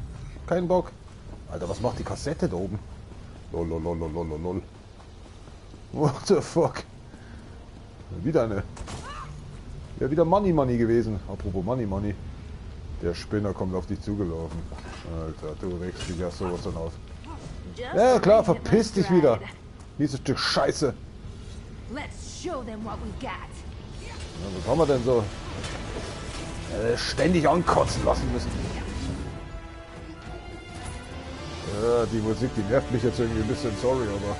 Kein Bock. Alter, was macht die Kassette da oben? Lol, lol, lol, lol, lol. What the fuck? Wieder eine. Ja, wieder Money Money gewesen. Apropos Money Money. Der Spinner kommt auf dich zugelaufen. Alter, du regst dich ja sowas dann auf. Ja, klar, verpiss dich wieder. Dieses Stück Scheiße. Ja, was haben wir denn so? Ständig ankotzen lassen müssen. Ja, die Musik, die nervt mich jetzt irgendwie ein bisschen, sorry, aber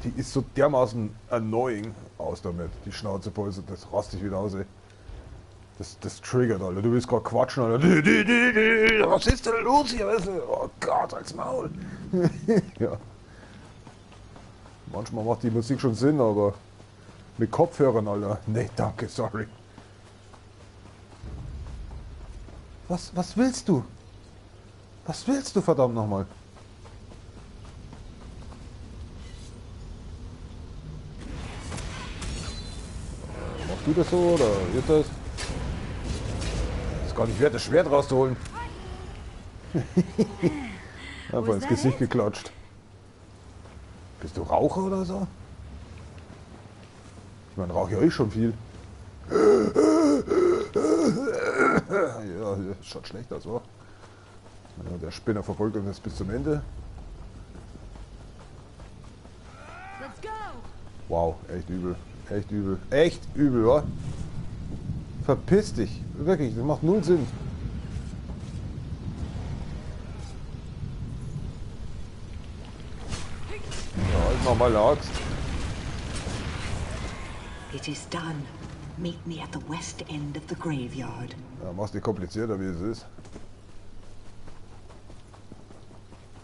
die ist so dermaßen annoying. Aus damit, die Schnauze voll, das rast ich wieder aus, ey. Das triggert, Alter. Du willst gerade quatschen, Alter. Was ist denn los hier? Weißt du? Oh Gott, als Maul. Ja. Manchmal macht die Musik schon Sinn, aber mit Kopfhörern, Alter. Nee, danke, sorry. Was willst du? Was willst du, verdammt nochmal? Machst du das so oder wird das? Das ist gar nicht wert, das Schwert rauszuholen. Einfach ins Gesicht geklatscht. Bist du Raucher oder so? Ich meine, rauche ja eh schon viel. Ja, das schaut schlecht aus, oder? Ja, der Spinner verfolgt uns jetzt bis zum Ende. Wow, echt übel. Echt übel. Echt übel, wa? Verpiss dich. Wirklich, das macht null Sinn. Ja, halt nochmal eine Axt. It is done. Meet me at the west end of the graveyard. Ja, mach's nicht komplizierter, wie es ist.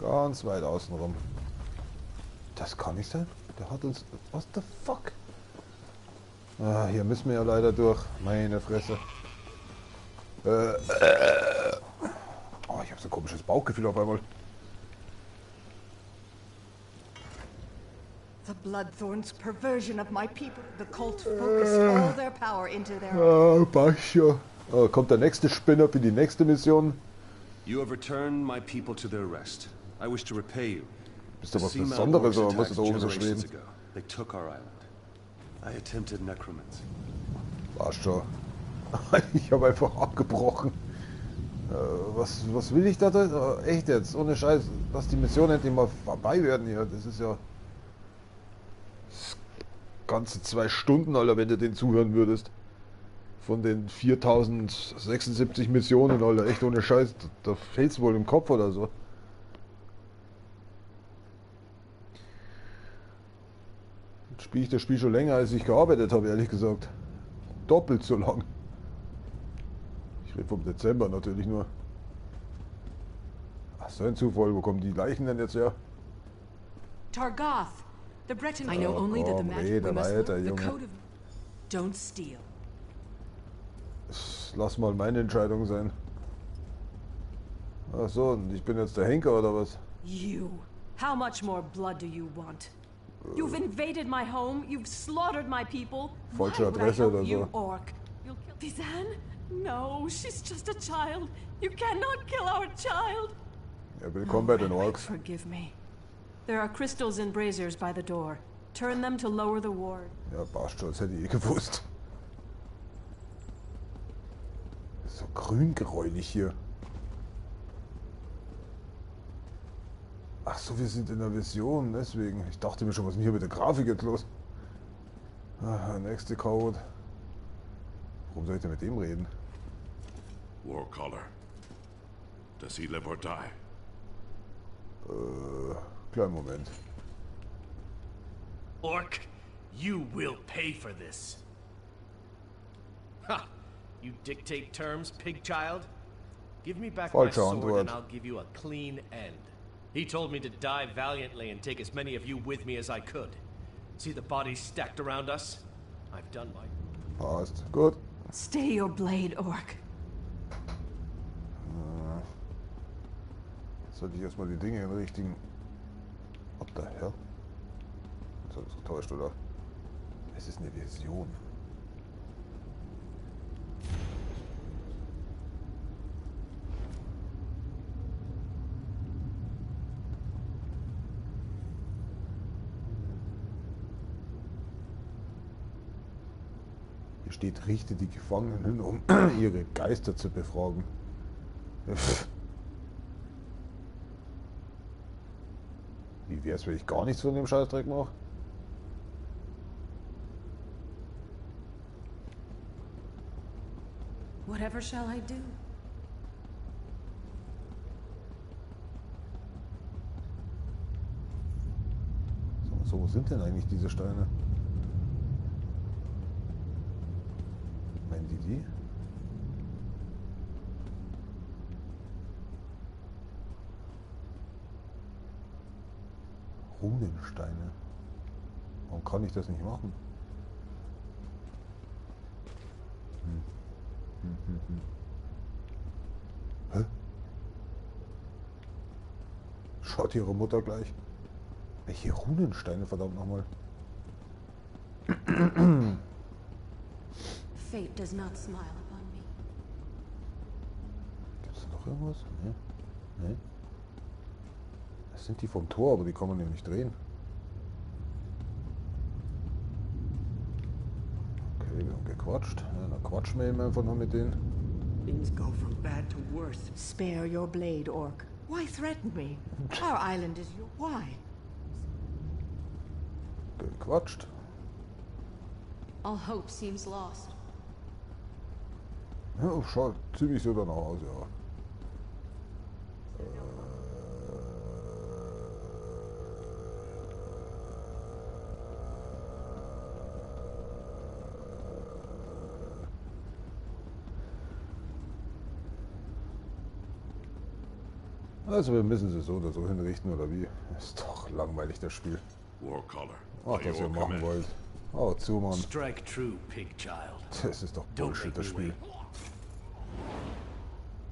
Ganz weit außen rum. Das kann nicht sein. Der hat uns... What the fuck? Ah, hier müssen wir ja leider durch. Meine Fresse. Oh, ich habe so ein komisches Bauchgefühl auf einmal. The Bloodthorn's perversion of my people. The cult focused all their power into their... Ah, Bacher. Oh, kommt der nächste Spinner für die nächste Mission. You have returned my people to their rest. I wish to repay you. Bist du was Besonderes oder musst du da oben so schweben? They took our island. I attempted necromancy. War's schon. Ich habe einfach abgebrochen. Was will ich da? Echt jetzt, ohne Scheiß, dass die Mission endlich mal vorbei werden hier. Das ist ja... Das ganze 2 Stunden, Alter, wenn du den zuhören würdest. Von den 4076 Missionen, Alter, echt ohne Scheiß. Da fällt's wohl im Kopf oder so. Jetzt spiele ich das Spiel schon länger, als ich gearbeitet habe, ehrlich gesagt. Doppelt so lang. Ich rede vom Dezember natürlich nur. Ach, so ein Zufall. Wo kommen die Leichen denn jetzt her? Targoth, the Breton. I know only that the magic we must weiter, the Junge. code of Don't steal. Lass mal meine Entscheidung sein. Ach so, und ich bin jetzt der Henker oder was? You. How much more blood do you want? You've invaded my home. You've slaughtered my people. Falsche Why would I Adresse help oder you, so. Orc? You'll kill Bizan? No, she's just a child. You cannot kill our child. Ja, willkommen bei den Orks. Forgive me. There are crystals and braziers by the door. Turn them to lower the ward. Ja, passt schon, das hätte ich eh gewusst. So grün-gräulich hier. Ach so, wir sind in der Vision, deswegen. Ich dachte mir schon, was ist denn hier mit der Grafik jetzt los? Ah, nächste Code. Warum soll ich denn mit dem reden? Warcaller. Does he live or die? Kleinen Moment. Orc, you will pay for this. Ha! You dictate terms, pig child? Give me back my Falsche sword Antwort. and I'll give you a clean end. He told me to die valiantly and take as many of you with me as I could. See the bodies stacked around us? I've done my... Passt. Gut. Stay your blade, Orc. Jetzt sollte ich erstmal die Dinge in den richtigen... What the hell? Jetzt hat es getäuscht, oder? Es ist eine Vision. Hier steht, richte die Gefangenen, um ihre Geister zu befragen. Wie wär's, wenn ich gar nichts von dem Scheißdreck mache? Whatever shall I do? So, wo sind denn eigentlich diese Steine? Meinen die die? Runensteine. Warum kann ich das nicht machen? Hä? Schaut ihre Mutter gleich. Welche Runensteine, verdammt nochmal? Fate does not smile upon me. Gibt's da noch irgendwas? Nee. Nee. Das sind die vom Tor, aber die kann man ja nicht drehen. Okay, wir haben gequatscht. Ja, dann quatschen wir eben einfach noch mit denen. Things go from bad to worse. Spare your blade, Orc. Why threaten me? Our island is your... Why? Gequatscht. All hope seems lost. Ja, schaut ziemlich so danach aus, ja. Also wir müssen sie so oder so hinrichten, oder wie? Ist doch langweilig, das Spiel. Warcaller. Ach, was ihr machen wollt. Oh, zu, Mann. Strike true, pig child. Das ist doch Bullshit, das Spiel.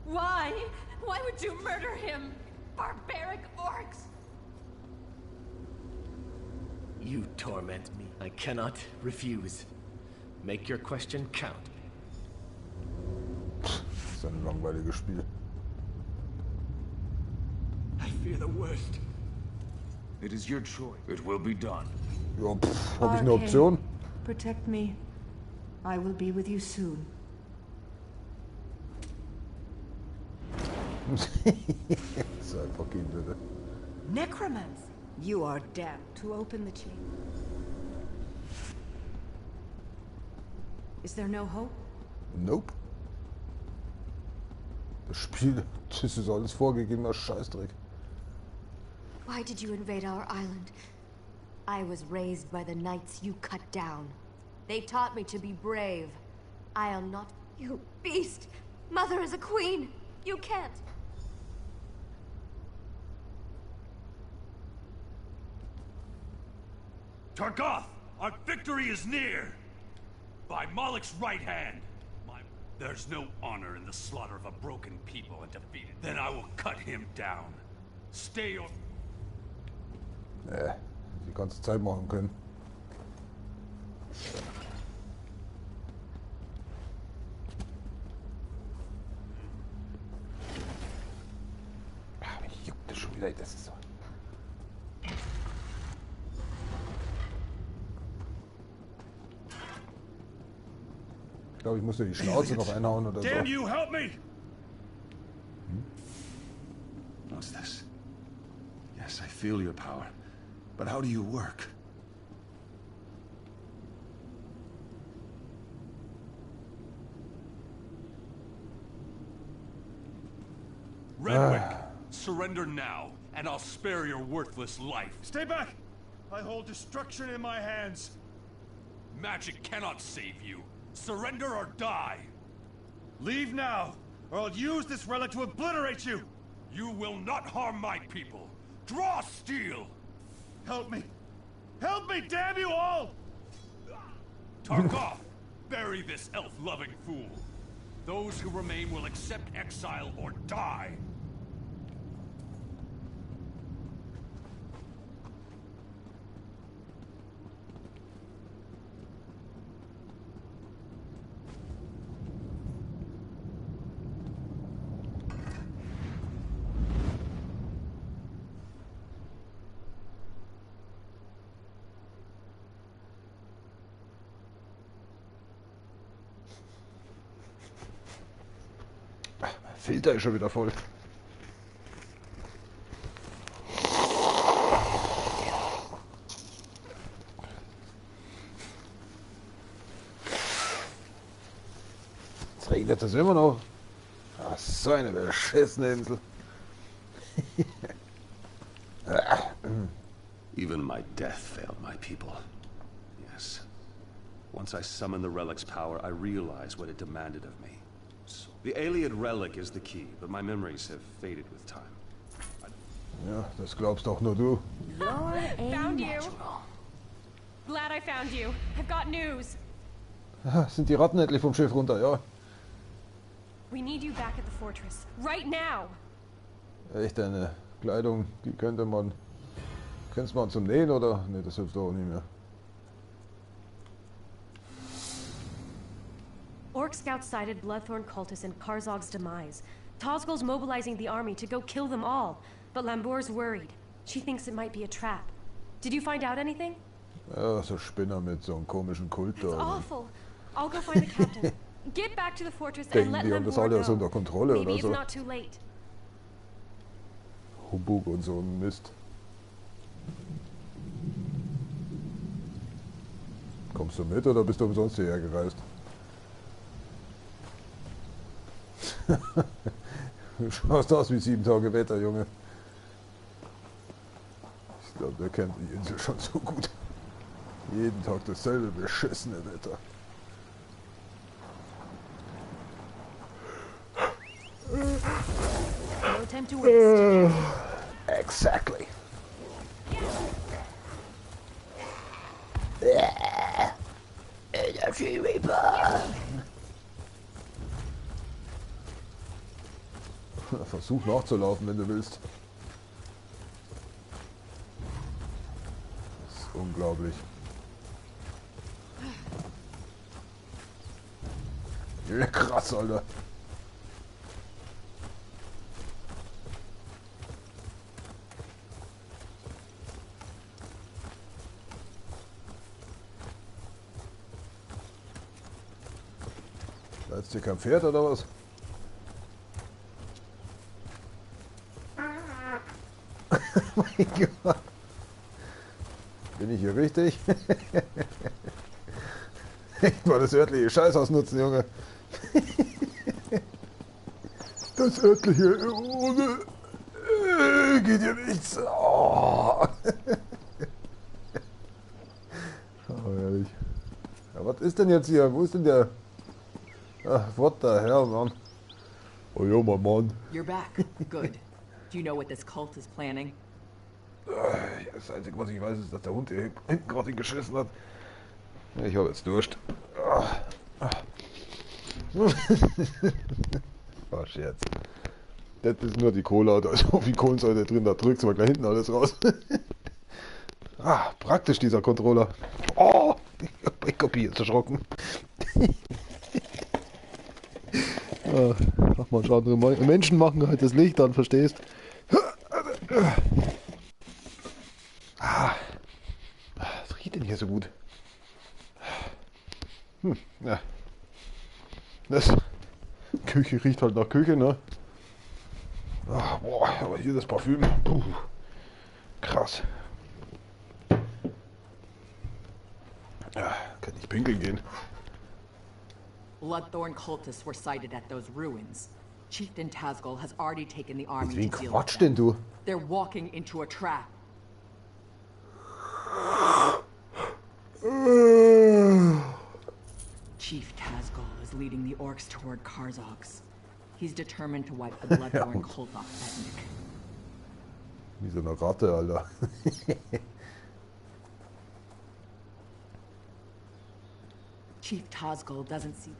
Why? Why would you murder him? Barbaric orcs! You torment me. I cannot refuse. Make your question count. Das ist ein langweiliges Spiel. I fear the worst. It is your choice. It will be done. Ja, pff, hab ich eine Option? Protect me. I will be with you soon. So einfach gehen würde. Necromancy! You are damned to open the chamber. Is there no hope? Nope. Das Spiel, das ist alles vorgegebener Scheißdreck. Why did you invade our island? I was raised by the knights you cut down. They taught me to be brave. I'll not... You beast! Mother is a queen! You can't! Targoth! Our victory is near! By Moloch's right hand! There's no honor in the slaughter of a broken people and defeated. Then I will cut him down. Stay or... Die ganze Zeit machen können. Ach, mich juckt das schon wieder. Das ist so. Ich glaube, ich muss dir die Schnauze noch einhauen oder so. Damn you, help me! Hm? What's this? Yes, I feel your power. But how do you work? Redwick, surrender now, and I'll spare your worthless life. Stay back! I hold destruction in my hands. Magic cannot save you. Surrender or die! Leave now, or I'll use this relic to obliterate you! You will not harm my people! Draw steel! Help me! Help me, damn you all! Targoth, bury this elf-loving fool. Those who remain will accept exile or die. Filter ist schon wieder voll. Jetzt regnet es immer noch. Ach, so eine beschissene Insel. Even my death failed my people. Yes. Once I summoned the relic's power, I realized what it demanded of me. The Ayleid relic is the key, but my memories have faded with time. Ja, das glaubst auch nur du. Found you. Glad I found you. I've got news. Sind die Ratten endlich vom Schiff runter, ja? We need you back at the fortress right now. Echt eine Kleidung, die könnte man, könnte man zum Nähen oder? Ne, das hilft auch nicht mehr. Orc scouts sighted Bloodthorn cultists in Karzoug's demise. Tazgul's mobilizing the army to go kill them all, but Lambeur's worried. She thinks it might be a trap. Did you find out anything? Ja, so Spinner mit so einem komischen Kult da. It's awful. I'll go find the captain. Get back to the fortress and let Denken die haben das Lambeur alles know. unter Kontrolle Maybe oder it's so. not too late. Humbug und so ein Mist. Kommst du mit oder bist du umsonst hierher gereist? Du schaust aus wie 7 Tage Wetter, Junge. Ich glaube, der kennt die Insel schon so gut. Jeden Tag dasselbe beschissene Wetter. No time to waste. Exactly. Energy Reaper. Versuch nachzulaufen, wenn du willst. Das ist unglaublich. Ja, krass, Alter. Da ist hier kein Pferd oder was? Mein Gott. Bin ich hier richtig? Echt mal das örtliche Scheiß ausnutzen, Junge. Das örtliche ohne geht hier nichts. Oh. Oh, herrlich. Ja, was ist denn jetzt hier? Wo ist denn der? Ach, what the hell, man? Oh ja, mein Mann. You're back. Good. Do you know what this cult is planning? Das Einzige, was ich weiß, ist, dass der Hund hier hinten gerade ihn geschissen hat. Ich habe jetzt Durst. War Scherz. Das ist nur die Cola, da ist so viel Kohlensäure drin, da drückt mal gleich hinten alles raus. Ah, praktisch dieser Controller. Oh, ich hab mich jetzt erschrocken. Ach man, andere Menschen machen halt das Licht an, verstehst? Ah, was riecht denn hier so gut? Hm, ja. Das Küche riecht halt nach Küche, ne? Ach, boah, aber hier das Parfüm. Puh, krass. Ja, kann ich pinkeln gehen. Bloodthorn cultists were sighted at those ruins. Chieftain Tazgul has already taken the army Mit to wem deal with quatscht them. denn du? They're walking into a trap. Chief Tazgul is leading the orcs toward Karzogs. He's determined to wipe the Bloodthorn Ja. cult off Etnik. Wie so eine Ratte, Alter. Chief Tazgul doesn't see.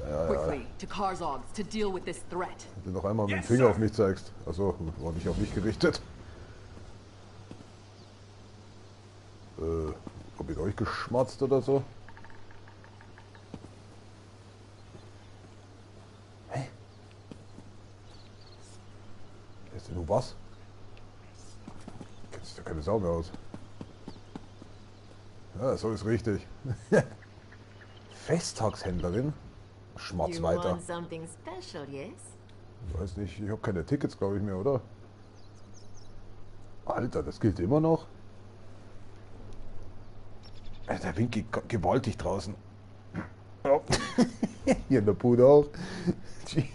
Ja, ja. Quickly to Karzogs to deal with this threat. Wenn du noch einmal mit dem Finger auf mich zeigst. Achso, war nicht auf mich gerichtet. Hab ich euch geschmatzt oder so? Hä? Ist denn nun was? Kennt sich da keine Sau mehr aus. Ja, so ist richtig. Festtagshändlerin? Schmatz You weiter. want something special, yes? Weiß nicht, ich habe keine Tickets, glaube ich mehr, oder? Alter, das gilt immer noch. Der Wind geht gewaltig draußen. Ja. Hier in der Bude auch.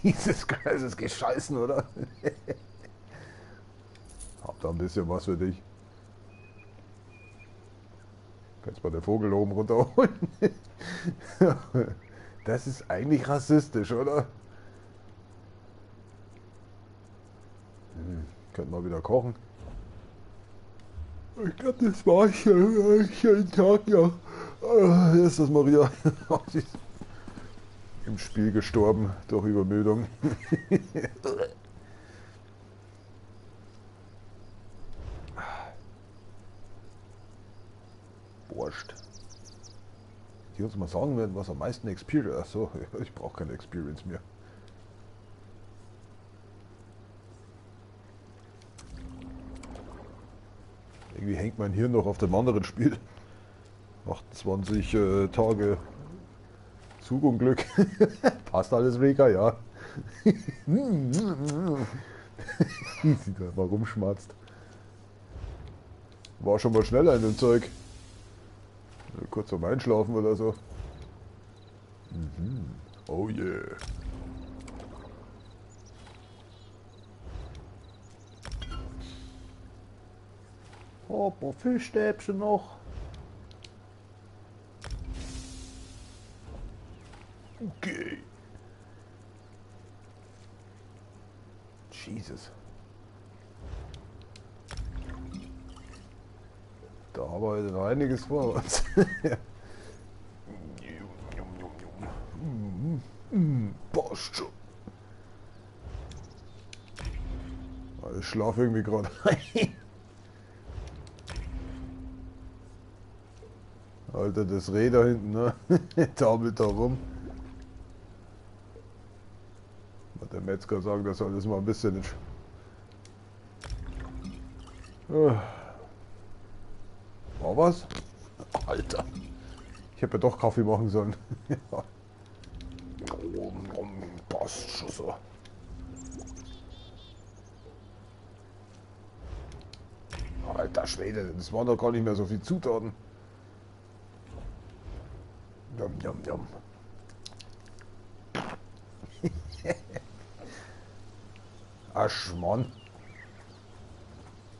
Jesus Christ, es geht scheißen, oder? Hab da ein bisschen was für dich. Kannst mal den Vogel oben runterholen. Das ist eigentlich rassistisch, oder? Hm, könnten wir wieder kochen. Ich glaube, das war's schon. Schönen Tag noch. Hier ist das Maria. Sie ist im Spiel gestorben durch Übermüdung. Wurscht. Die uns mal sagen werden, was am meisten Experience. Achso, ich brauche keine Experience mehr. Irgendwie hängt mein Hirn noch auf dem anderen Spiel. 28 Tage Zugunglück. Passt alles, Vega, ja. Sie da mal rumschmatzt. War schon mal schneller in dem Zeug. Kurz vorm Einschlafen oder so. Mhm. Oh yeah. Oh, ein paar Fischstäbchen noch. Okay. Jesus. Da haben wir heute noch einiges vor uns. Passt schon. Ich schlafe irgendwie gerade ein. Alter, das Reh da hinten, ne? Taumelt da rum. Wird der Metzger sagen, das soll das mal ein bisschen. War was? Alter. Ich hätte ja doch Kaffee machen sollen. Ja. Passt schon so. Alter Schwede, das waren doch gar nicht mehr so viel Zutaten. Yum, yum, yum. Ach, Mann.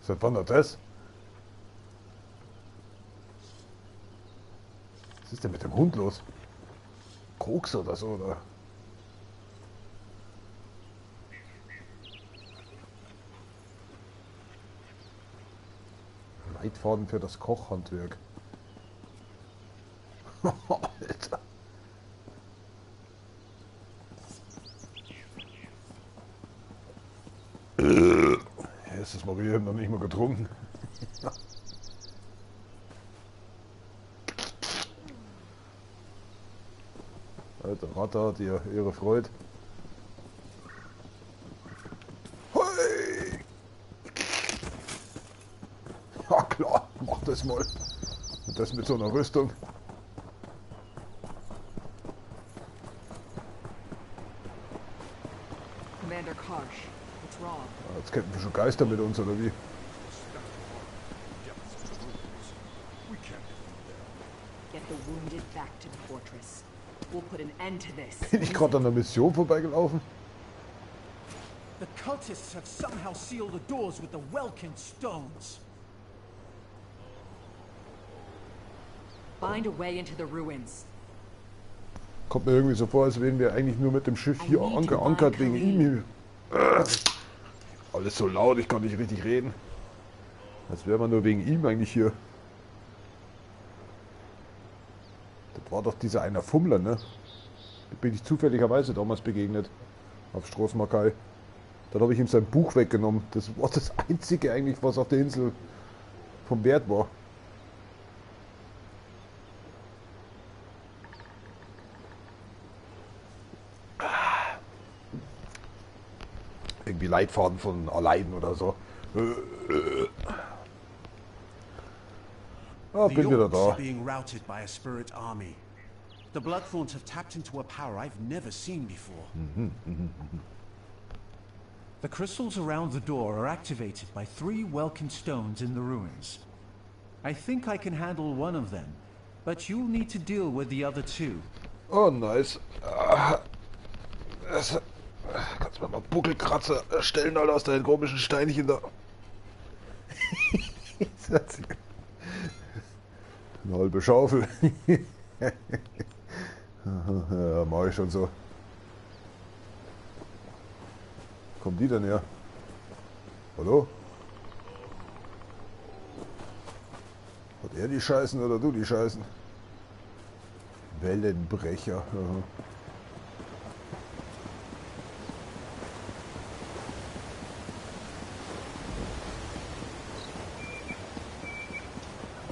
Seit wann hat das? Was ist denn mit dem Hund los? Koks oder so, oder? Leitfaden für das Kochhandwerk. Alter. Erstes Mal, wir haben noch nicht mal getrunken. Alter, Ratte hat ihre Freude. Hey! Ja klar, mach das mal. Und das mit so einer Rüstung. Commander Karsh, what's wrong? Jetzt kämpfen wir schon Geister mit uns, oder wie? Get the wounded back to the fortress. We'll put an end to this. Bin ich gerade an der Mission vorbeigelaufen? The cultists have somehow sealed the doors with the Welkin stones. Find a way into the ruins. Kommt mir irgendwie so vor, als wären wir eigentlich nur mit dem Schiff hier angeankert wegen ihm hier. Alles so laut, ich kann nicht richtig reden. Als wäre man nur wegen ihm eigentlich hier. Das war doch dieser einer Fummler, ne? Da bin ich zufälligerweise damals begegnet. Auf Stros M'Kai. Dann habe ich ihm sein Buch weggenommen. Das war das Einzige eigentlich, was auf der Insel vom Wert war. Irgendwie Leitfaden von Aladdin oder so. Ah, bin wieder da. Being routed by a spirit army. The Bloodthorns have tapped into a power I've never seen before. The crystals around the door are activated by 3 Welkin stones in the ruins. I think I can handle one of them, but you'll need to deal with the other 2. Oh, nice. Das, kannst du mir mal Buckelkratzer erstellen, Alter, aus deinen komischen Steinchen da. Eine halbe Schaufel. Ja, mach ich schon so. Kommt die denn her? Hallo? Hat er die Scheißen oder du die Scheißen? Wellenbrecher. Aha.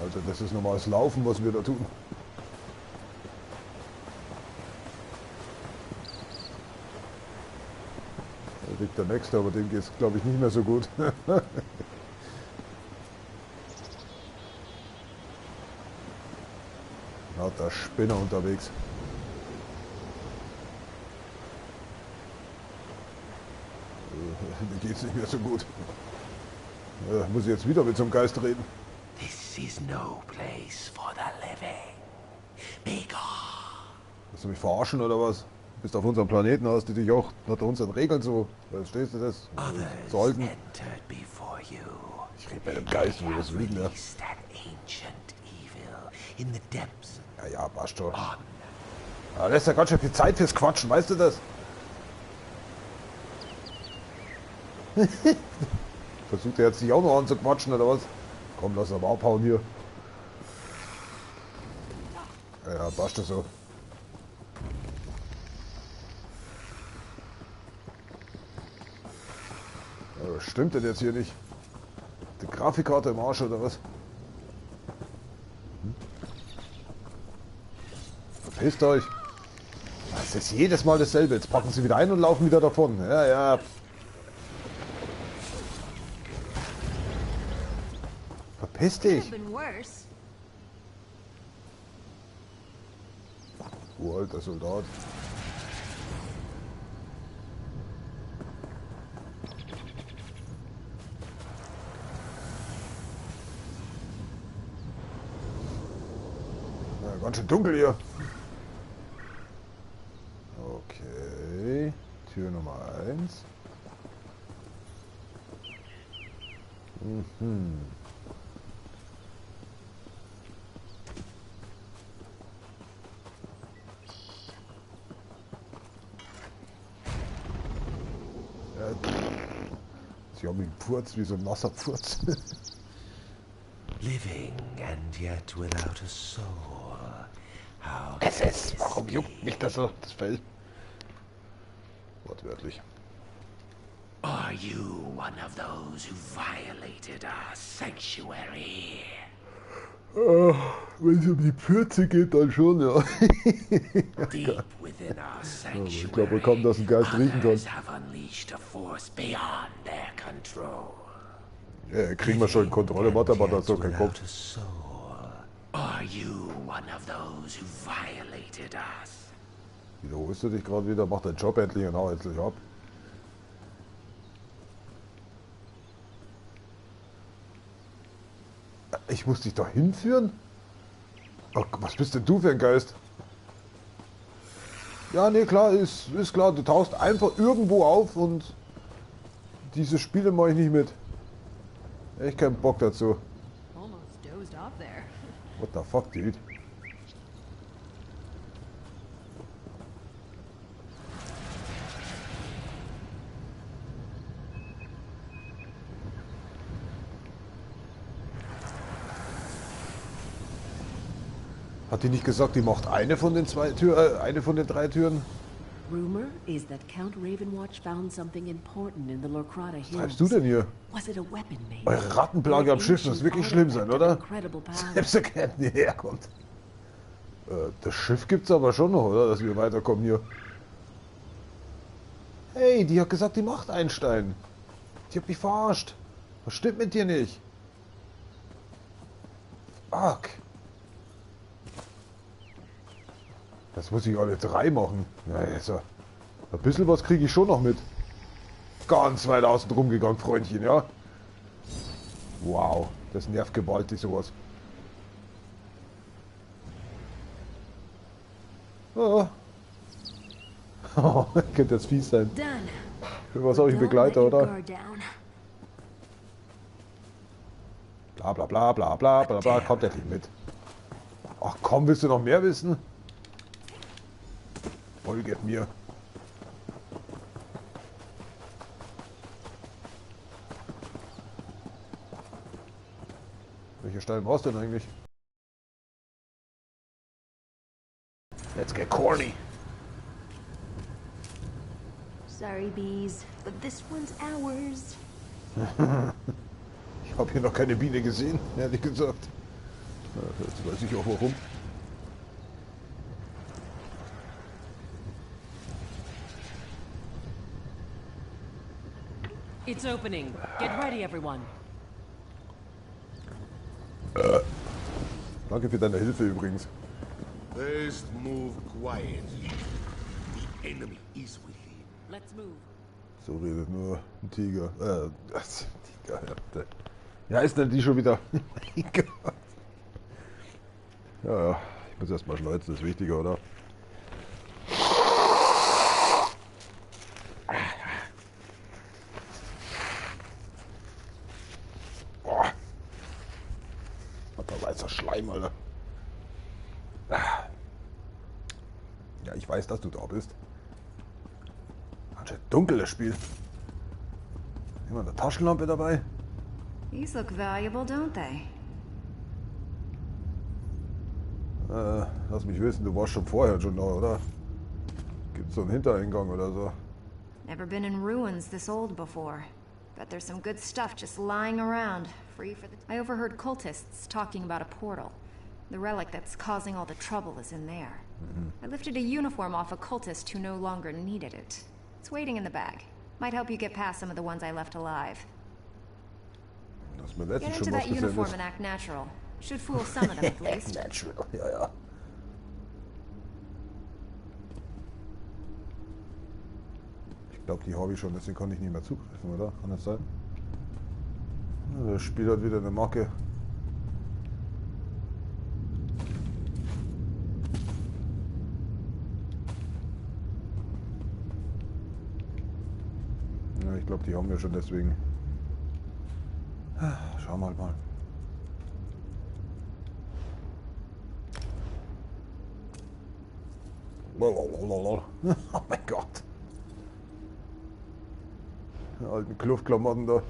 Also das ist normales Laufen, was wir da tun. Da liegt der Nächste, aber dem geht's, glaube ich, nicht mehr so gut. Lauter Spinner unterwegs. Mir geht's nicht mehr so gut. Muss ich jetzt wieder mit so einem Geist reden? This is no place for the living. Be gone. Willst du mich verarschen oder was? Du bist auf unserem Planeten, hast du dich auch nach unseren Regeln so. Verstehst du das? Zu halten. Ich rede bei dem Geist, wo das liegen, ja. Ja, ja, passt schon. Ja, das ist ja ganz schön viel Zeit fürs Quatschen, weißt du das? Versucht er jetzt sich auch noch anzuquatschen oder was? Komm, lass aber abhauen hier. Ja, passt das so. Ja, was stimmt denn jetzt hier nicht? Die Grafikkarte im Arsch oder was? Hm? Verpisst euch! Das ist jedes Mal dasselbe. Jetzt packen sie wieder ein und laufen wieder davon. Ja, ja. Verpiss dich! Oh, alter Soldat. Ganz schön dunkel hier. Okay. Tür Nummer 1. Mhm. Sie haben ihn Pfurz wie so ein nasser Pfurz. Living and yet without a soul. How Es ist, warum juckt mich das so, das Fell? Wortwörtlich. Are you one of those who violated our sanctuary? Wenn es um die Pürze geht, dann schon, ja. Deep within our Aber ich glaube kaum, dass ein Geist riechen kann. Others have unleashed a force beyond their control. Ja, kriegen wir schon in Kontrolle, macht aber da so keinen Kopf. Are you one of those who violated us? Wiederholst du dich gerade wieder? Mach deinen Job endlich und hau endlich ab. Ich muss dich da hinführen? Oh, was bist denn du für ein Geist? Ja, nee, klar, ist klar. Du tauchst einfach irgendwo auf und diese Spiele mache ich nicht mit. Echt keinen Bock dazu. Almost dozed off there. What the fuck, dude? Hat die nicht gesagt, die macht eine von den zwei Tür, eine von den drei Türen? Rumor is that Count Ravenwatch found something important in the Lorkrata Hills. Was treibst du denn hier? Was it a weapon, maybe? Eure Rattenplage am Schiff muss wirklich schlimm sein, oder? Incredible power. Selbst der Captain hierher kommt. Das Schiff gibt's aber schon noch, oder? Dass wir weiterkommen hier. Hey, die hat gesagt, die macht einen Stein. Die hat mich verarscht. Was stimmt mit dir nicht? Fuck. Das muss ich alle drei machen. Na, also, ein bisschen was kriege ich schon noch mit. Ganz weit außen rum gegangen, Freundchen, ja? Wow, das nervt gewaltig, sowas. Oh. Könnte jetzt fies sein. Für was habe ich einen Begleiter, oder? Bla bla bla bla bla bla bla, kommt endlich mit. Ach komm, willst du noch mehr wissen? Folget mir. Welcher Stein war's denn eigentlich? Let's get corny. Sorry, bees, but this one's ours. Ich habe hier noch keine Biene gesehen, ehrlich gesagt. Jetzt weiß ich auch warum. It's opening. Get ready, everyone. Danke für deine Hilfe übrigens. Best move quietly. The enemy is within. Let's move. So redet nur ein Tiger. Tiger, ja. Ja, ist denn die schon wieder? Mein Gott. Ja, ja, ich muss erstmal schneuzen, das ist wichtiger, oder? Boah. Was weißer Schleim, Alter. Ja, ich weiß, dass du da bist. Anscheinend dunkel das Spiel. Immer eine Taschenlampe dabei. These look valuable, don't they? Lass mich wissen, du warst schon vorher schon da, oder? Gibt's so einen Hintereingang oder so? Never been in ruins this old before. Bet there's some good stuff just lying around, free for the. I overheard cultists talking about a portal. The relic that's causing all the trouble is in there. Mhm. I lifted a uniform off a cultist who no longer needed it. It's waiting in the bag. Might help you get past some of the ones I left alive. Das ist mir letztens Get schon into was that uniform gesehen. and act natural. Should fool some of them at least. Natural, ja, ja. Ich glaube, die habe ich schon, deswegen konnte ich nicht mehr zugreifen, oder? Kann das sein? Ja, das Spiel hat wieder eine Macke. Ich glaube, die haben wir schon deswegen. Schauen wir mal. Oh mein Gott. Die alten Kluftklamotten da.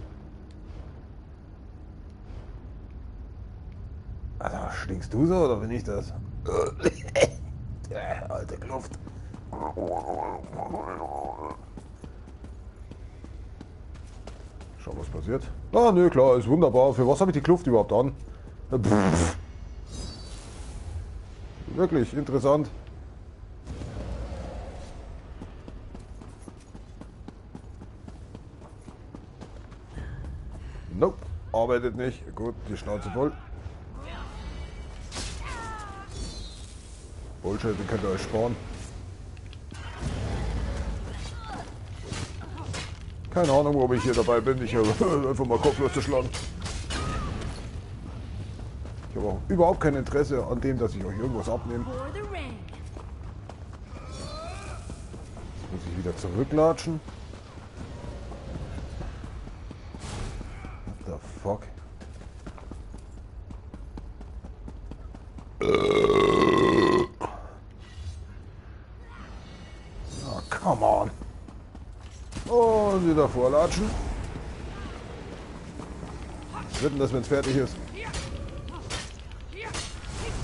Also, stinkst du so oder bin ich das? Alte Kluft. Schau, was passiert. Ah, nö, klar, ist wunderbar. Für was habe ich die Kluft überhaupt an? Pff. Wirklich interessant. Nope, arbeitet nicht. Gut, die Schnauze voll. Bullshit, den könnt ihr euch sparen. Keine Ahnung, warum ich hier dabei bin. Ich habe einfach mal kopflos zu schlagen. Ich habe auch überhaupt kein Interesse an dem, dass ich euch irgendwas abnehme. Jetzt muss ich wieder zurücklatschen. What the fuck? Oh, come on. Und wieder vorlatschen. Was wird denn das, wenn es fertig ist?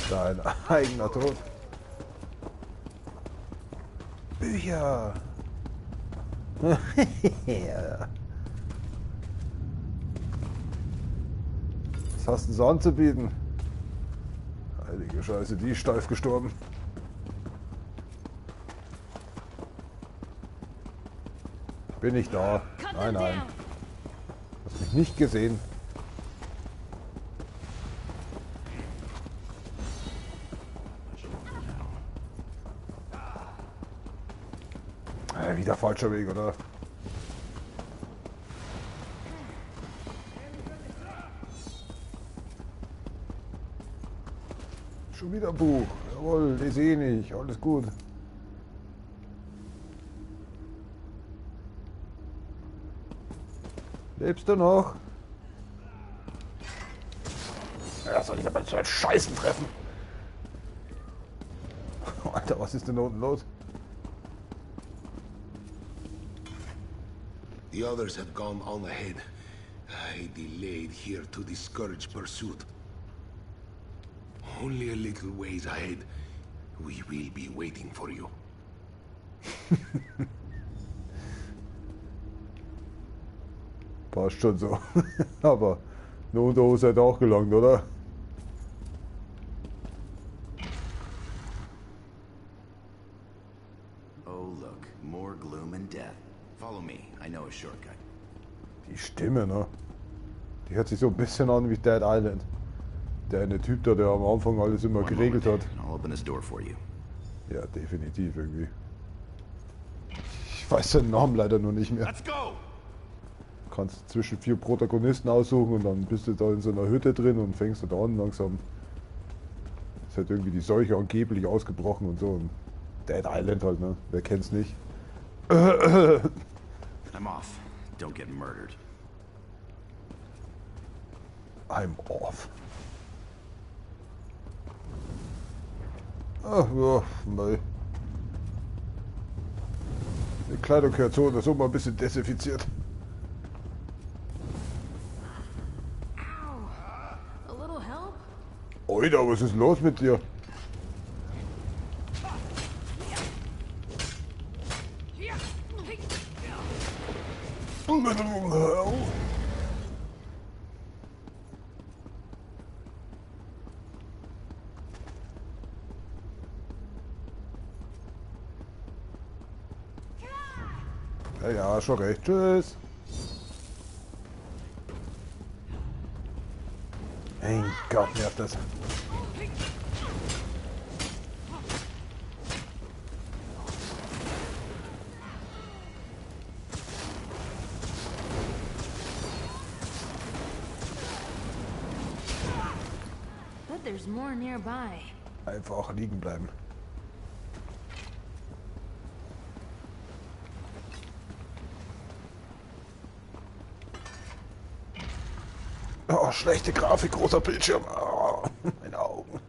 Dein eigener Tod. Bücher. Ja. Was hast du denn so anzubieten? Heilige Scheiße, die ist steif gestorben. Bin ich da? Nein, nein. Hast mich nicht gesehen. Wieder falscher Weg, oder? Schon wieder Buch. Jawohl, lese eh nicht. Alles gut. Lebst du noch? Ja, soll ich aber so einen Scheißen treffen? Alter, was ist denn da unten los? The others have gone on ahead. I delayed here to discourage pursuit. Only a little ways ahead. We will be waiting for you. Passt schon so. Aber eine Unterhose hat auch gelangt, oder? Oh, look, more gloom and death. Follow me, I know a shortcut. Die Stimme, ne? Die hört sich so ein bisschen an wie Dead Island. Der eine Typ da, der am Anfang alles immer geregelt hat. I'll open this door for you. Ja, definitiv irgendwie. Ich weiß seinen Namen leider nur nicht mehr. Let's go! Kannst zwischen 4 Protagonisten aussuchen und dann bist du da in so einer Hütte drin und fängst du da an langsam. Ist halt irgendwie die Seuche angeblich ausgebrochen und so. Und Dead Island halt, ne? Wer kennt's nicht? I'm off. Don't get murdered. I'm off. Ach ja, mei. Die Kleidung gehört so oder so mal ein bisschen desinfiziert. Oida, was ist los mit dir? Ja, ja, schon recht. Tschüss. Mein Gott, nervt das. But there's more nearby. Einfach liegen bleiben. Oh, schlechte Grafik, großer Bildschirm. Oh, meine Augen.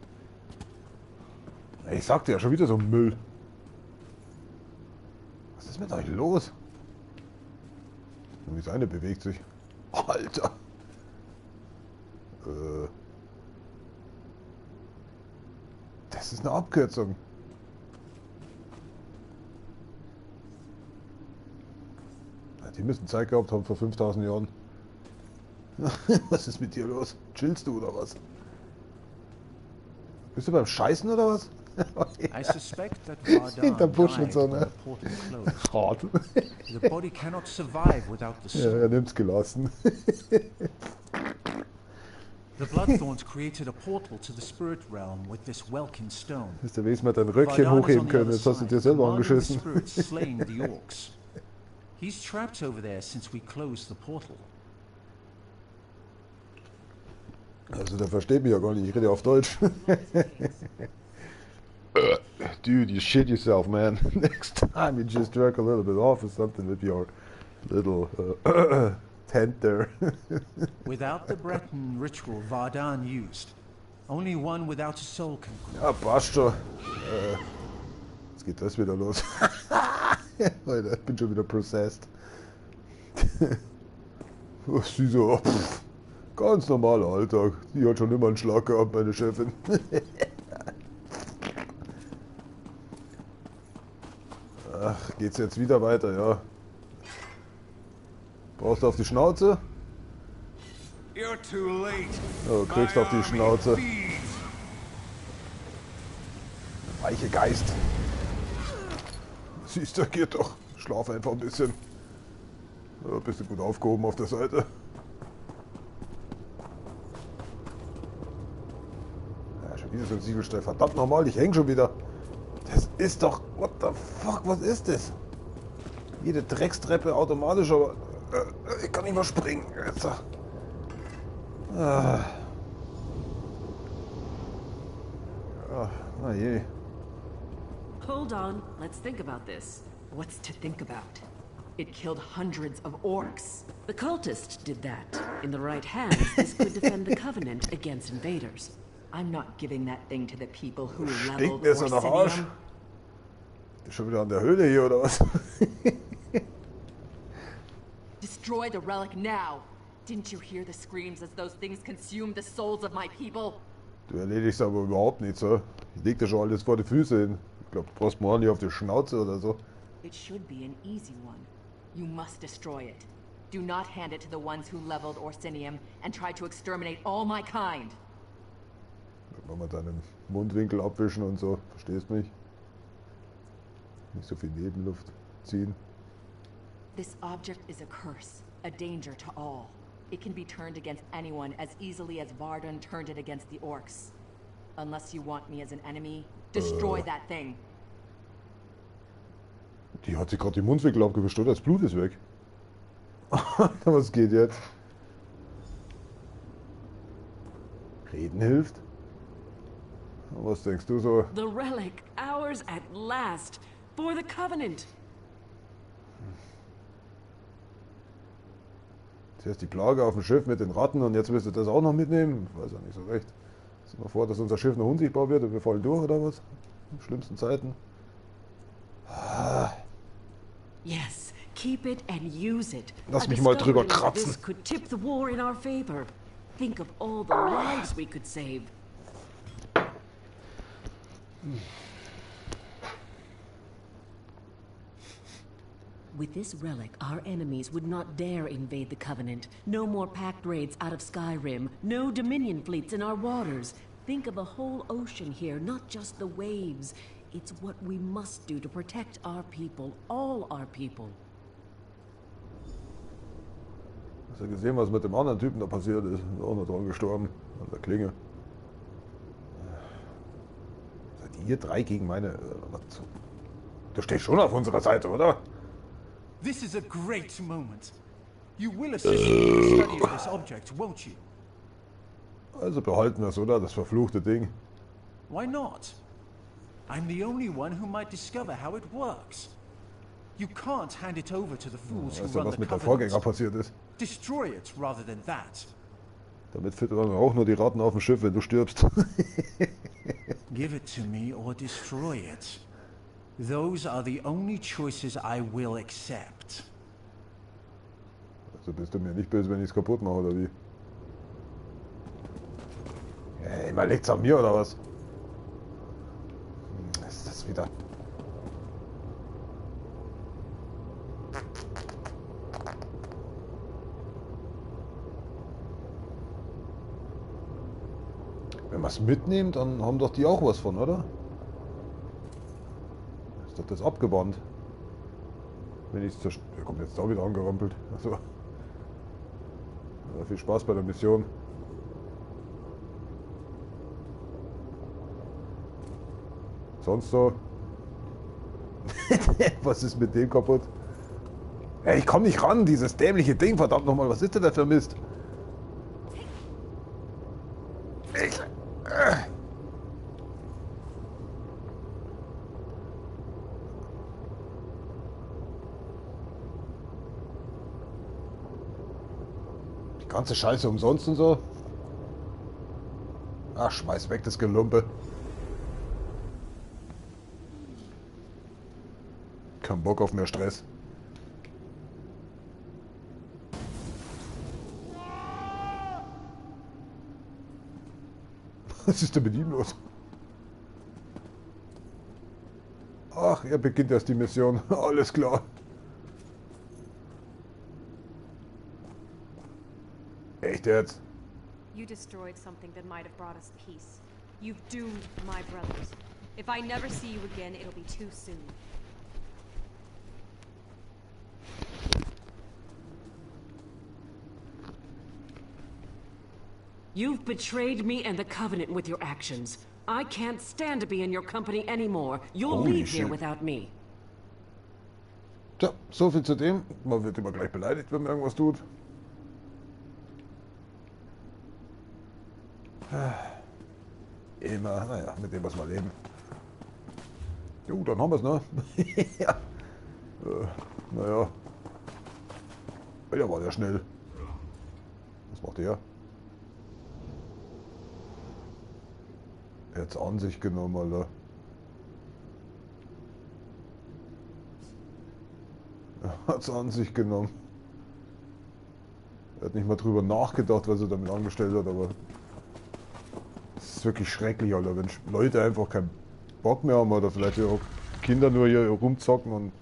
Ich sagte ja schon wieder so Müll. Was ist mit euch los? Wie seine bewegt sich. Alter. Das ist eine Abkürzung. Die müssen Zeit gehabt haben vor 5000 Jahren. Was ist mit dir los? Chillst du oder was? Bist du beim Scheißen oder was? I suspect that Vardan Hinterm Busch mit died so when einer the portal closed. Hart. The body cannot survive without the Ja, soul. er nimmt's gelassen. The Bloodthorns created a portal to the spirit realm with this Welkin stone. Hast du wenigstens mal dein Röckchen Vardan is hochheben on the können, other jetzt hast du side, dir selber commanding the angeschissen. spirits slaying the orcs. He's trapped over there since we closed the portal. Also der versteht mich ja gar nicht, ich rede ja auf Deutsch. Dude, you shit yourself, man. Next time you just jerk a little bit off or something with your little tent there. Without the Breton ritual Vardan used, only one without a soul can Ja, passt schon. Jetzt geht das wieder los. Alter, ich bin schon wieder processed. Oh, süßer. Pff, ganz normaler Alltag. Die hat schon immer einen Schlag gehabt, meine Chefin. Ach, geht's jetzt wieder weiter, ja. Brauchst du auf die Schnauze? You're too late. Oh, kriegst auf die Schnauze. Weiche Geist. Siehst du, geht doch. Schlaf einfach ein bisschen. Ja, bist du gut aufgehoben auf der Seite. Ja, schon wieder so ein Ziegelstein. Verdammt nochmal, ich häng schon wieder. Das ist doch... What the fuck, was ist das? Jede Dreckstreppe automatisch, aber... ich kann nicht mal springen. Jetzt. Ah. Ah, na je. Hold on, let's think about this. What's to think about? It killed hundreds of orcs. The cultists did that. In the right hands, this could defend the Covenant against invaders. I'm not giving that thing to the people who Stinkt leveled mir so nach Arsch. Orsinium. Ist schon wieder an der Höhle hier, oder was? Destroy the relic now! Didn't you hear the screams as those things consumed the souls of my people? Du erledigst aber überhaupt nichts, oder? Ich leg dir schon alles vor die Füße hin. Ich glaub, du brauchst mir auch nicht auf die Schnauze oder so. It should be an easy one. You must destroy it. Do not hand it to the ones who leveled Orsinium and tried to exterminate all my kind. Dann mal deinen Mundwinkel abwischen und so, verstehst mich? Nicht so viel Nebenluft ziehen. This object is a curse, a danger to all. It can be turned against anyone as easily as Vardan turned it against the orcs. Unless you want me as an enemy, destroy that thing. Die hat sich gerade die Mundwinkel abgewischt, oder? Das Blut ist weg. Was geht jetzt? Reden hilft? Was denkst du so? The relic, ours at last, for the Covenant. Zuerst die Plage auf dem Schiff mit den Ratten und jetzt willst du das auch noch mitnehmen? Ich weiß ja nicht so recht. Sieh mal vor, dass unser Schiff noch unsichtbar wird und wir fallen durch oder was? In schlimmsten Zeiten. Ah. Yes, keep it and use it. Lass A mich mal drüber discovery like kratzen. This could tip the war in our favor. Think of all the lives we could save. With this relic, our enemies would not dare invade the Covenant. No more pact raids out of Skyrim. No Dominion fleets in our waters. Think of a whole ocean here, not just the waves. It's what we must do to protect our people, all our people. Hast du gesehen, was mit dem anderen Typen da passiert ist? Ist auch noch dran gestorben. An der Klinge. Seid ihr drei gegen meine... Was? Du stehst schon auf unserer Seite, oder? This is a great moment. You will assist me in the study of this object, won't you? Also behalten wir es, oder? Das verfluchte Ding. Why not? I'm the only one who might discover how it works. You can't hand it over to the fools who Weißt du, run was the mit deinem Covenant. Vorgänger passiert ist? Destroy it rather than that. Damit füttern wir auch nur die Ratten auf dem Schiff, wenn du stirbst. Give it to me or destroy it. Those are the only choices I will accept. Also bist du mir nicht böse, wenn ich es kaputt mache, oder wie? Hey, mal liegt's an mir, oder was? Ist das wieder... Wenn man es mitnimmt, dann haben doch die auch was von, oder? Ist doch das abgebannt. Wenn ich's zerst-, der kommt jetzt da wieder angerempelt. Also. Ja, viel Spaß bei der Mission. Sonst so? Was ist mit dem kaputt? Ey, ich komm nicht ran, dieses dämliche Ding, verdammt nochmal, was ist denn da für Mist? Ich. Die ganze Scheiße umsonst und so. Ach, schmeiß weg das Gelumpe. Kein Bock auf mehr Stress. Was ist denn mit ihm los? Ach, er beginnt erst die Mission. Alles klar. Echt jetzt? You destroyed something that might have brought us peace. You've doomed my brothers. If I never see you again, it'll be too soon. You've betrayed me and the Covenant with your actions. I can't stand to be in your company anymore. You'll Holy leave here shit. without me. Tja, so viel zu dem. Man wird immer gleich beleidigt, wenn man irgendwas tut. Immer, naja, mit dem, was wir leben. Jo, dann haben wir's, ne? Ja. Naja. Ja, war der schnell. Was macht der? Er hat's an sich genommen, Alter. Er hat's an sich genommen. Er hat nicht mal drüber nachgedacht, was er damit angestellt hat, aber es ist wirklich schrecklich, Alter, wenn Leute einfach keinen Bock mehr haben oder vielleicht auch Kinder nur hier rumzocken und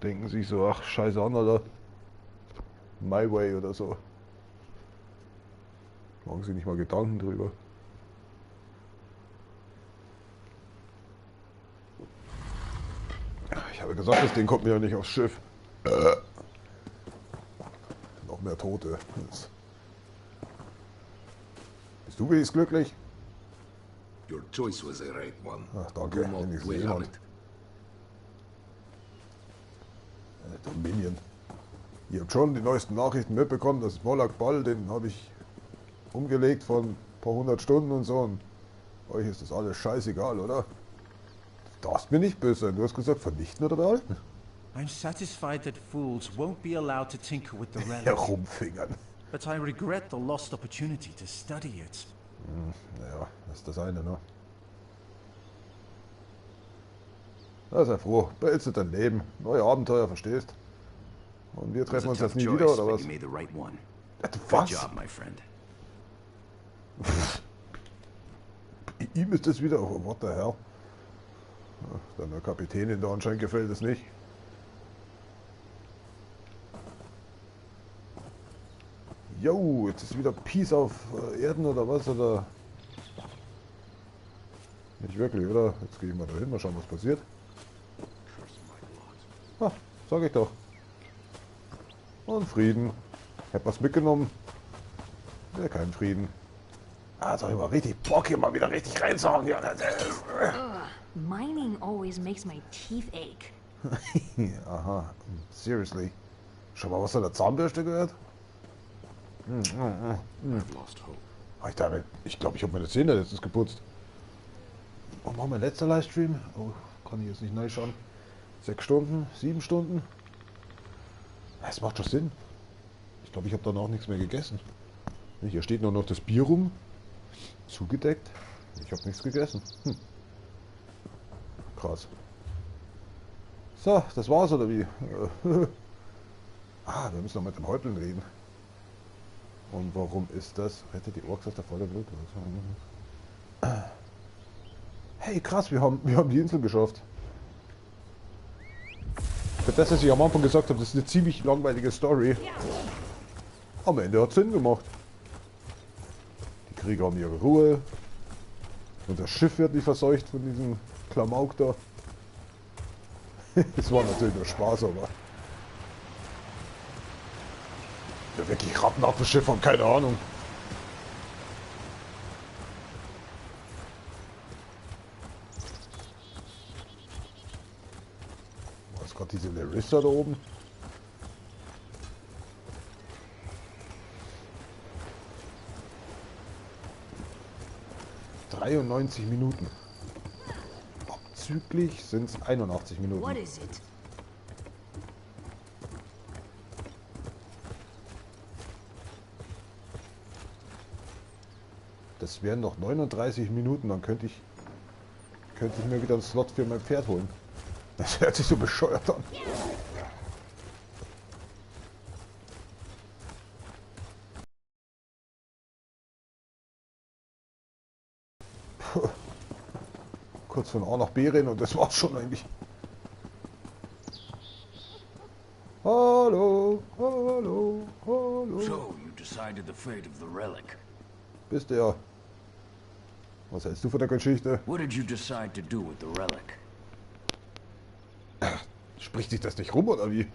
denken sich so, ach, scheiße an, Alter. My way oder so. Machen sich nicht mal Gedanken drüber. Ich habe gesagt, das Ding kommt mir ja nicht aufs Schiff. Noch mehr Tote. Jetzt. Bist du wenigstens glücklich? Your choice was a right one. Ach, danke. Do not Wenigstens dwell on jemand. it. Dominion. Ihr habt schon die neuesten Nachrichten mitbekommen, dass Molag Bal, den habe ich umgelegt von ein paar hundert Stunden und so. Und euch ist das alles scheißegal, oder? Du darfst mir nicht böse sein. Du hast gesagt, vernichten oder behalten. I'm satisfied that fools won't be allowed to tinker with the relic. Herumfingern. But I regret the lost opportunity to study it. Naja, das ist das eine, ne? Na, sei froh. Behältst du dein Leben. Neue Abenteuer, verstehst? Und wir treffen uns It was a jetzt tough nie wieder, choice, oder but was? you made the right one. Ja, Good was? job, my friend. Ihm ist das wieder... Oh, what the hell? Ach, deiner Kapitänin da anscheinend gefällt es nicht. Jo, jetzt ist wieder Peace auf Erden oder was? Oder? Nicht wirklich, oder? Jetzt gehe ich mal dahin, mal schauen, was passiert. Ah, sag ich doch. Und Frieden. Ich hab was mitgenommen. Ja, kein Frieden. Ah, jetzt hab ich mal richtig Bock, hier mal wieder richtig reinzuhauen. Ja, das ist Ugh, mining always makes my teeth ache. Aha, seriously. Schon mal was von der Zahnbürste gehört? I've lost hope. Ach, ich dachte, ich glaub, ich hab meine Zähne letztens geputzt. Oh, war mein letzter Livestream? Oh, kann ich jetzt nicht neu schauen. 6 Stunden, 7 Stunden. Es macht schon Sinn. Ich glaub, ich hab danach nichts mehr gegessen. Hier steht nur noch das Bier rum. Zugedeckt. Ich habe nichts gegessen. Krass. So, das war's oder wie? Ah, wir müssen noch mit dem Häuptling reden. Und warum ist das? Rettet die Orks aus der Falle Blut. Hey, krass, wir haben die Insel geschafft. Für das, was ich am Anfang gesagt habe, das ist eine ziemlich langweilige Story. Am Ende hat es Sinn gemacht. Die Krieger haben ihre Ruhe. Und das Schiff wird nicht verseucht von diesem Klamauk da. Das war natürlich nur Spaß, aber... Ja, wirklich Ratten auf dem Schiff haben, keine Ahnung. Was ist gerade diese Larissa da oben? ...93 Minuten. Abzüglich sind es 81 Minuten. What is it? Das wären noch 39 Minuten, dann könnte ich mir wieder einen Slot für mein Pferd holen. Das hört sich so bescheuert an. Puh. Kurz von A nach B rennen und das war's schon eigentlich. Hallo, hallo, hallo. So, you decided the fate of the relic. Bist du ja. Was hältst du von der Geschichte? What did you decide to do with the relic? Spricht sich das nicht rum oder wie?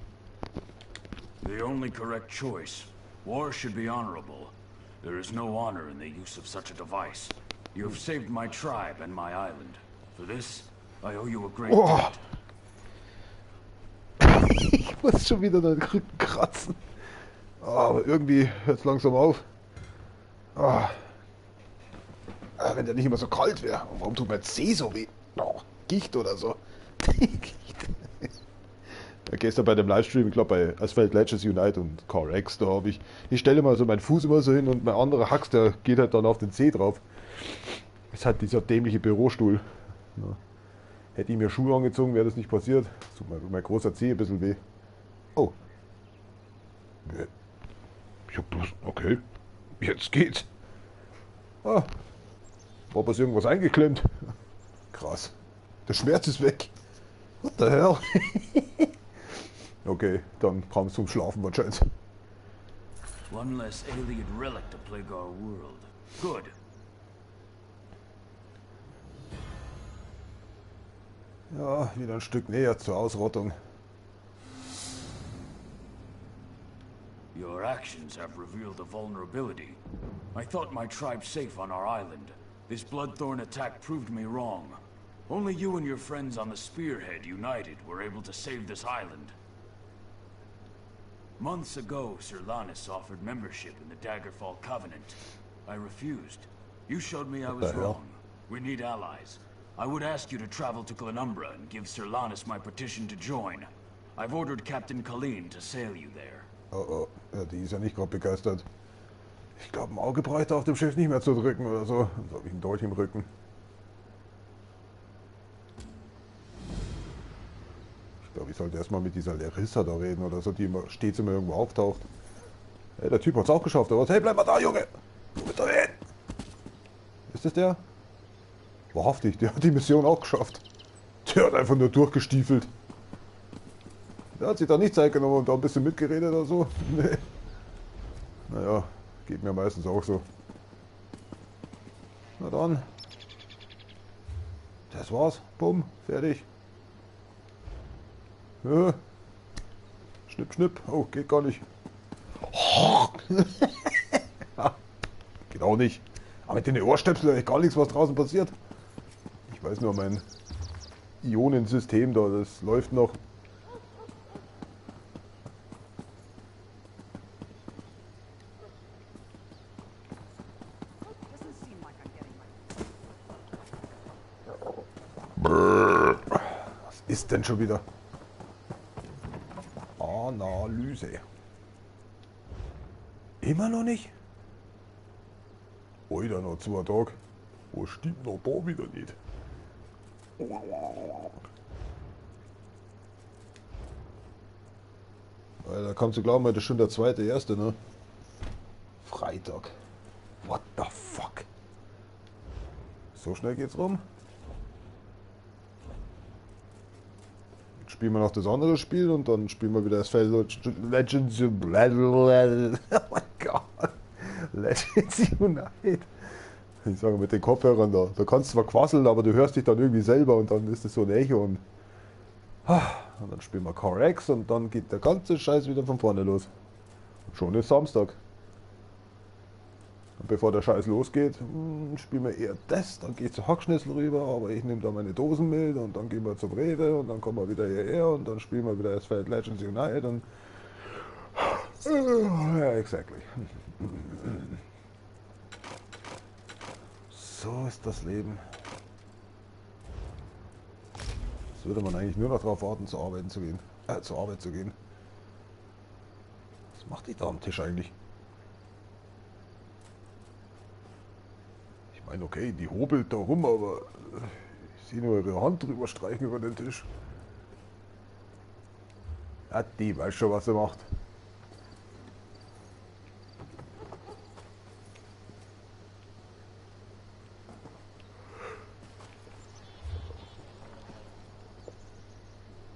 The only correct choice. War should be honorable. There is no honor in the use of such a device. You have saved my tribe and my island. For this, I owe you a great debt. Ich muss schon wieder den Rücken kratzen. Aber irgendwie hört es langsam auf. Oh. Wenn der nicht immer so kalt wäre. Warum tut mein Zeh so weh? Oh, Gicht oder so. Gicht. Ja, gestern bei dem Livestream, ich glaube bei Asphalt Legends Unite und CarX, da habe ich stelle mal so meinen Fuß immer so hin und mein anderer Hax, der geht halt dann auf den Zeh drauf. Das ist halt dieser dämliche Bürostuhl. Ja. Hätte ich mir Schuhe angezogen, wäre das nicht passiert. Tut mein großer Zeh ein bisschen weh. Oh. Ich hab bloß. Okay. Jetzt geht's. Ah. War bloß irgendwas eingeklemmt. Krass. Der Schmerz ist weg. What the hell? Okay, dann kam es zum Schlafen wahrscheinlich. One less alien relic to plague our world. Good. Ja, wieder ein Stück näher zur Ausrottung. Your actions have revealed a vulnerability. I thought my tribe safe on our island. This Bloodthorn attack proved me wrong. Only you and your friends on the Spearhead united were able to save this island. Months ago, Sir Lannis offered membership in the Daggerfall Covenant. I refused. You showed me I was wrong. We need allies. I would ask you to travel to Glenumbra and give Sir Lannis my petition to join. I've ordered Captain Colleen to sail you there. Oh oh, ja, die ist ja nicht gerade begeistert. Ich glaube, ein Auge bräuchte auf dem Schiff nicht mehr zu drücken oder so. Sonst habe ich einen Dolch im Rücken. Ich glaube, ich sollte erstmal mit dieser Larissa da reden oder so, die immer, stets immer irgendwo auftaucht. Hey, der Typ hat es auch geschafft, aber hey, bleib mal da, Junge! Wo bist du hin? Ist das der? Wahrhaftig, der hat die Mission auch geschafft. Der hat einfach nur durchgestiefelt. Der hat sich da nicht Zeit genommen und da ein bisschen mitgeredet oder so. Nee. Naja, geht mir meistens auch so. Na dann. Das war's. Bumm, fertig. Ja. Schnipp, schnipp. Oh, geht gar nicht. Geht auch nicht. Aber mit den Ohrstöpseln höre ich gar nichts, was draußen passiert. Ich weiß nur, mein Ionensystem da, das läuft noch. Was ist denn schon wieder? Analyse. Immer noch nicht? Alter, noch 2 Tage. Was stimmt noch da wieder nicht? Weil da kannst du glauben, heute ist schon der 2.1., ne? Freitag. What the fuck? So schnell geht's rum. Jetzt spielen wir noch das andere Spiel und dann spielen wir wieder das Feld Legends. Oh mein Gott. Legends Unite. Ich sage mit den Kopfhörern da. Da kannst du zwar quasseln, aber du hörst dich dann irgendwie selber und dann ist das so ein Echo und dann spielen wir CarX und dann geht der ganze Scheiß wieder von vorne los. Und schon ist Samstag. Und bevor der Scheiß losgeht, spielen wir eher das, dann gehe ich zu Hackschnitzel rüber, aber ich nehme da meine Dosen mit und dann gehen wir zum Rewe und dann kommen wir wieder hierher und dann spielen wir wieder Asphalt Legends Unite und ja, exactly. So ist das Leben. Jetzt würde man eigentlich nur noch darauf warten, zur Arbeit zu gehen. Zur Arbeit zu gehen. Was macht die da am Tisch eigentlich? Ich meine, okay, die hobelt da rum, aber ich sehe nur ihre Hand drüber streichen über den Tisch. Ja, die weiß schon, was sie macht.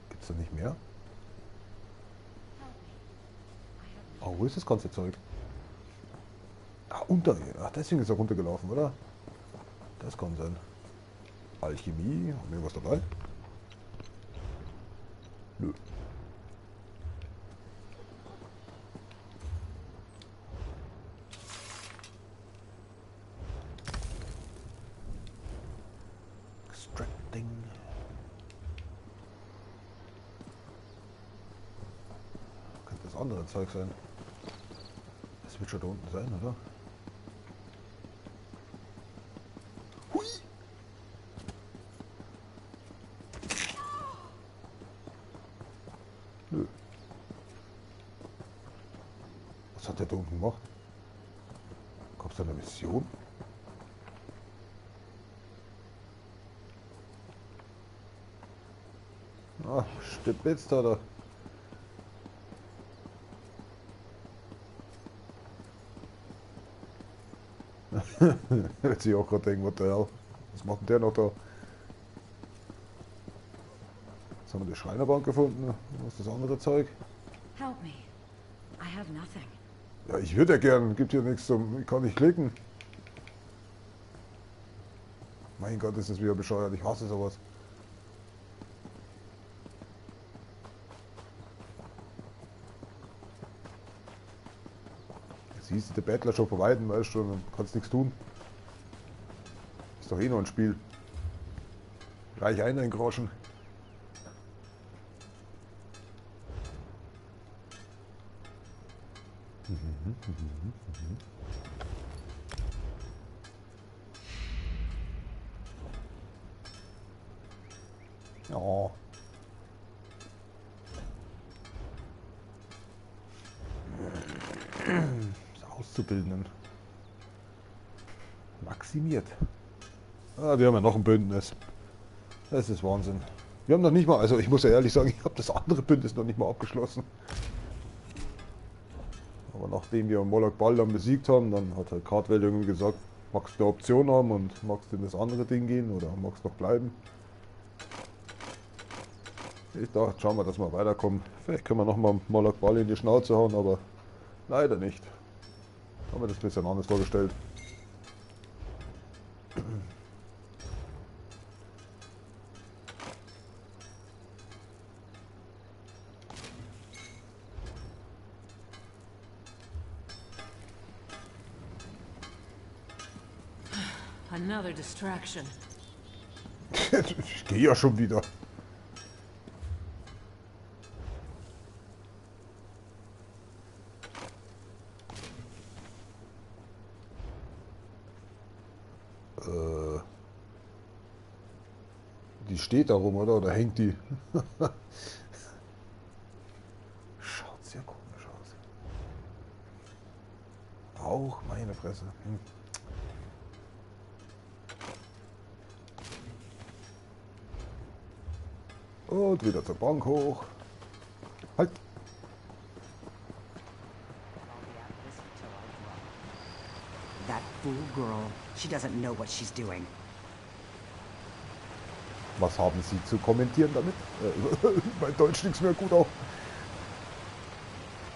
Gibt's da nicht mehr? Oh, wo ist das ganze Zeug? Ah, unter. Ach, deswegen ist er runtergelaufen, oder? Das kann sein. Alchemie. Haben wir was dabei? Nö. Extracting. Könnte das andere Zeug sein. Das wird schon da unten sein, oder? Hui! Nö. Was hat der da unten gemacht? Gab's da eine Mission? Ah, stimmt jetzt da. Wird sich auch gerade denken, what the hell? Was macht denn der noch da? Jetzt haben wir die Schreinerbank gefunden. Was ist das andere Zeug? Help me. I have nothing. Ja, ich würde ja gern. Gibt hier nichts zum. Ich kann nicht klicken. Mein Gott, ist das wieder bescheuert. Ich hasse sowas. Jetzt siehst du den Bettler schon von weitem, weißt du, und kannst nichts tun. Ist doch eh nur ein Spiel. Gleich einen Groschen. Oh. Das Auszubildenden. Maximiert. Ah, wir haben ja noch ein Bündnis. Das ist Wahnsinn. Wir haben noch nicht mal, also ich muss ja ehrlich sagen, ich habe das andere Bündnis noch nicht mal abgeschlossen. Aber nachdem wir Molag Bal dann besiegt haben, dann hat halt Cartwell irgendwie gesagt, magst du eine Option haben und magst du in das andere Ding gehen oder magst du noch bleiben? Ich dachte, schauen wir, dass wir weiterkommen. Vielleicht können wir nochmal Molag Bal in die Schnauze hauen, aber leider nicht. Haben wir das ein bisschen anders vorgestellt. Another distraction. Ich gehe ja schon wieder. Die steht da rum, oder? Oder hängt die? Schaut sehr komisch aus. Auch meine Fresse. Hm. Und wieder zur Bank hoch. Halt! That fool girl, she doesn't know what she's doing. Was haben Sie zu kommentieren damit? Mein Deutsch nichts mehr gut auch.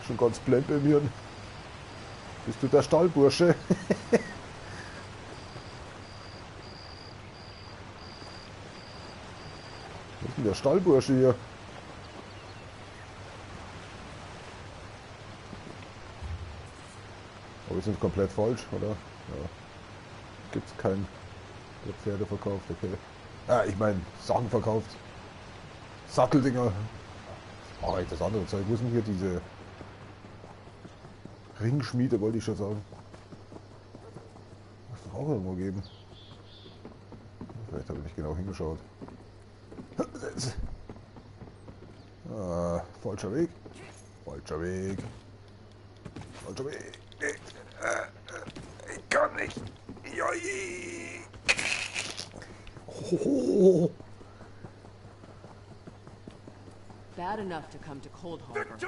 Schon ganz blend im Hirn. Bist du der Stallbursche? Wo ist denn der Stallbursche hier? Aber wir sind komplett falsch, oder? Ja. Gibt's keinen, der Pferde verkauft, okay. Ah, ich meine, Sachen verkauft. Satteldinger. Ach, das andere Zeug. Wo sind hier diese Ringschmiede, wollte ich schon sagen. Muss doch auch irgendwo geben. Vielleicht habe ich nicht genau hingeschaut. Ah, falscher Weg. Falscher Weg. Falscher Weg. Ich kann nicht. Bad enough to come to Cold Harbor, but to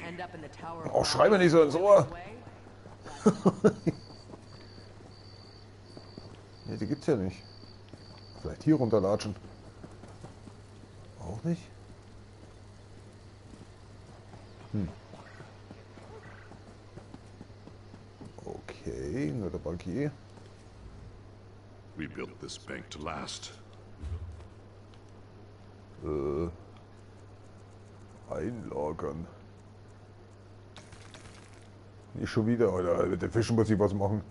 end up in the Tower of Oh, schrei mir nicht so ins Ohr. Ne, die gibt's ja nicht. Vielleicht hier runterlatschen. Auch nicht? Hm. Okay, nur der Bankier. We built this bank to last. Einlagern. Nicht schon wieder, oder? Mit den Fischen muss ich was machen.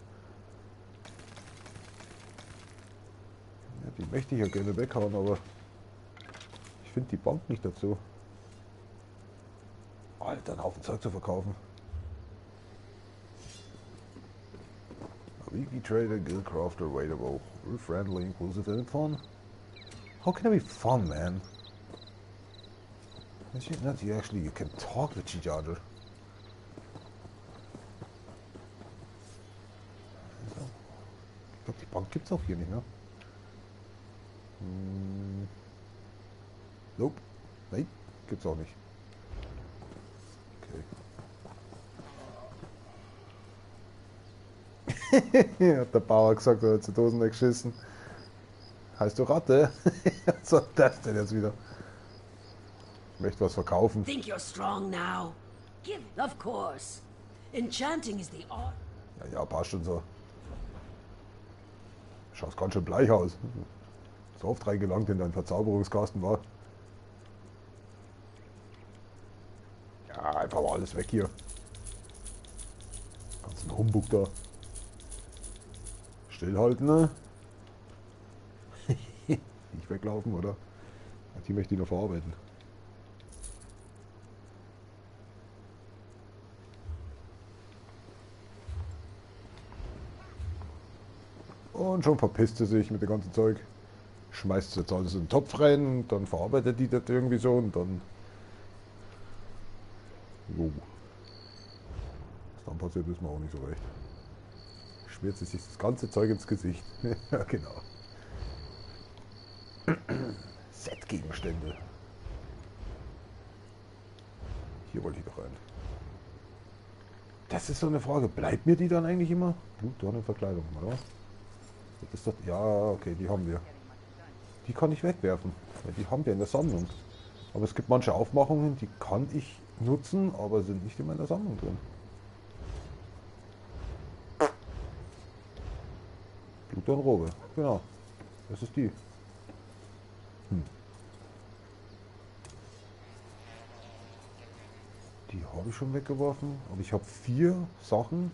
Ja, die möchte ich ja gerne weghauen, aber ich finde die Bank nicht dazu. Alter, ein Haufen Zeug zu verkaufen. Weekly Trader, Guildcrafter, Waitable. We're friendly, inclusive, and fun. How can it be fun, man? Not you actually, you can talk with each other. Ich glaube, die Bank gibt's auch hier nicht, ne? Hm. Nope. Nein, gibt's auch nicht. Okay. Hat der Bauer gesagt, er hat die Dosen weggeschissen. Heißt du Ratte? Was soll das denn jetzt wieder? Ich möchte was verkaufen. Think you're strong now? Give, of course. Enchanting is the art. Ja, ja, passt schon so. Schaust ganz schön bleich aus. So oft reingelangt in deinen Verzauberungskasten war. Ja, einfach mal alles weg hier. Ganzen Humbug da. Stillhalten, ne? Nicht weglaufen, oder? Die möchte ich noch verarbeiten. Und schon verpisst sie sich mit dem ganzen Zeug. Schmeißt jetzt alles in den Topf rein, dann verarbeitet die das irgendwie so und dann... Jo. Was dann passiert, wissen wir auch nicht so recht. Schmiert sie sich das ganze Zeug ins Gesicht. Ja, genau. Set-Gegenstände. Hier wollte ich doch rein. Das ist so eine Frage. Bleibt mir die dann eigentlich immer? Blutdornenverkleidung, oder? Das ist doch, ja, okay, die haben wir. Die kann ich wegwerfen. Die haben wir in der Sammlung. Aber es gibt manche Aufmachungen, die kann ich nutzen, aber sind nicht in meiner Sammlung drin. Blutdornrobe, genau. Das ist die. Hm. Die habe ich schon weggeworfen. Aber ich habe 4 Sachen.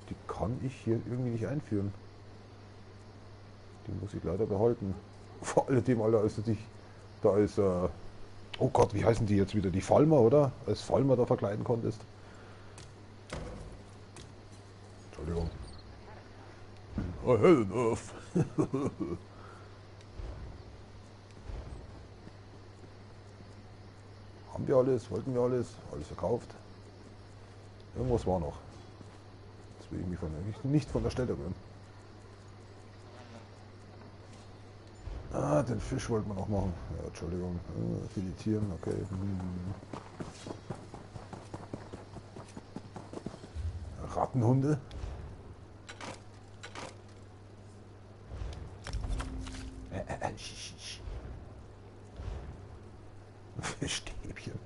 Die kann ich hier irgendwie nicht einführen. Die muss ich leider behalten. Vor alledem, Alter, ist natürlich, da ist, oh Gott, wie heißen die jetzt wieder? Die Falmer, oder? Als Falmer da verkleiden konntest. Entschuldigung. Oh, hell enough. Haben wir alles? Wollten wir alles? Alles verkauft? Irgendwas war noch. Jetzt will ich mich nicht von der Stelle rühren. Ah, den Fisch wollten wir noch machen. Ja, Entschuldigung. Filetieren, okay. Rattenhunde. Fischstäbchen.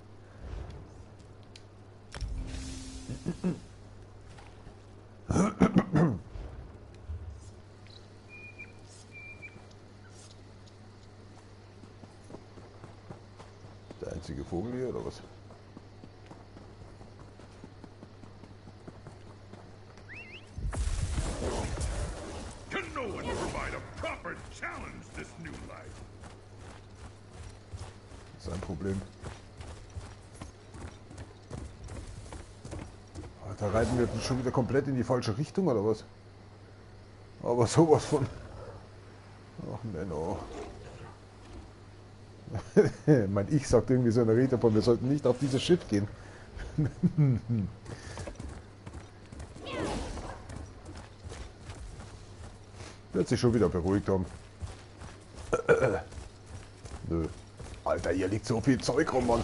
Der einzige Vogel hier, oder was? Can no one provide a proper challenge this new life? Das ist ein Problem. Da reiten wir jetzt schon wieder komplett in die falsche Richtung, oder was? Aber sowas von... Ach, Menno. Mein Ich sagt irgendwie so eine Rede von, wir sollten nicht auf dieses Schiff gehen. Wird sich schon wieder beruhigt haben. Nö. Alter, hier liegt so viel Zeug rum, Mann.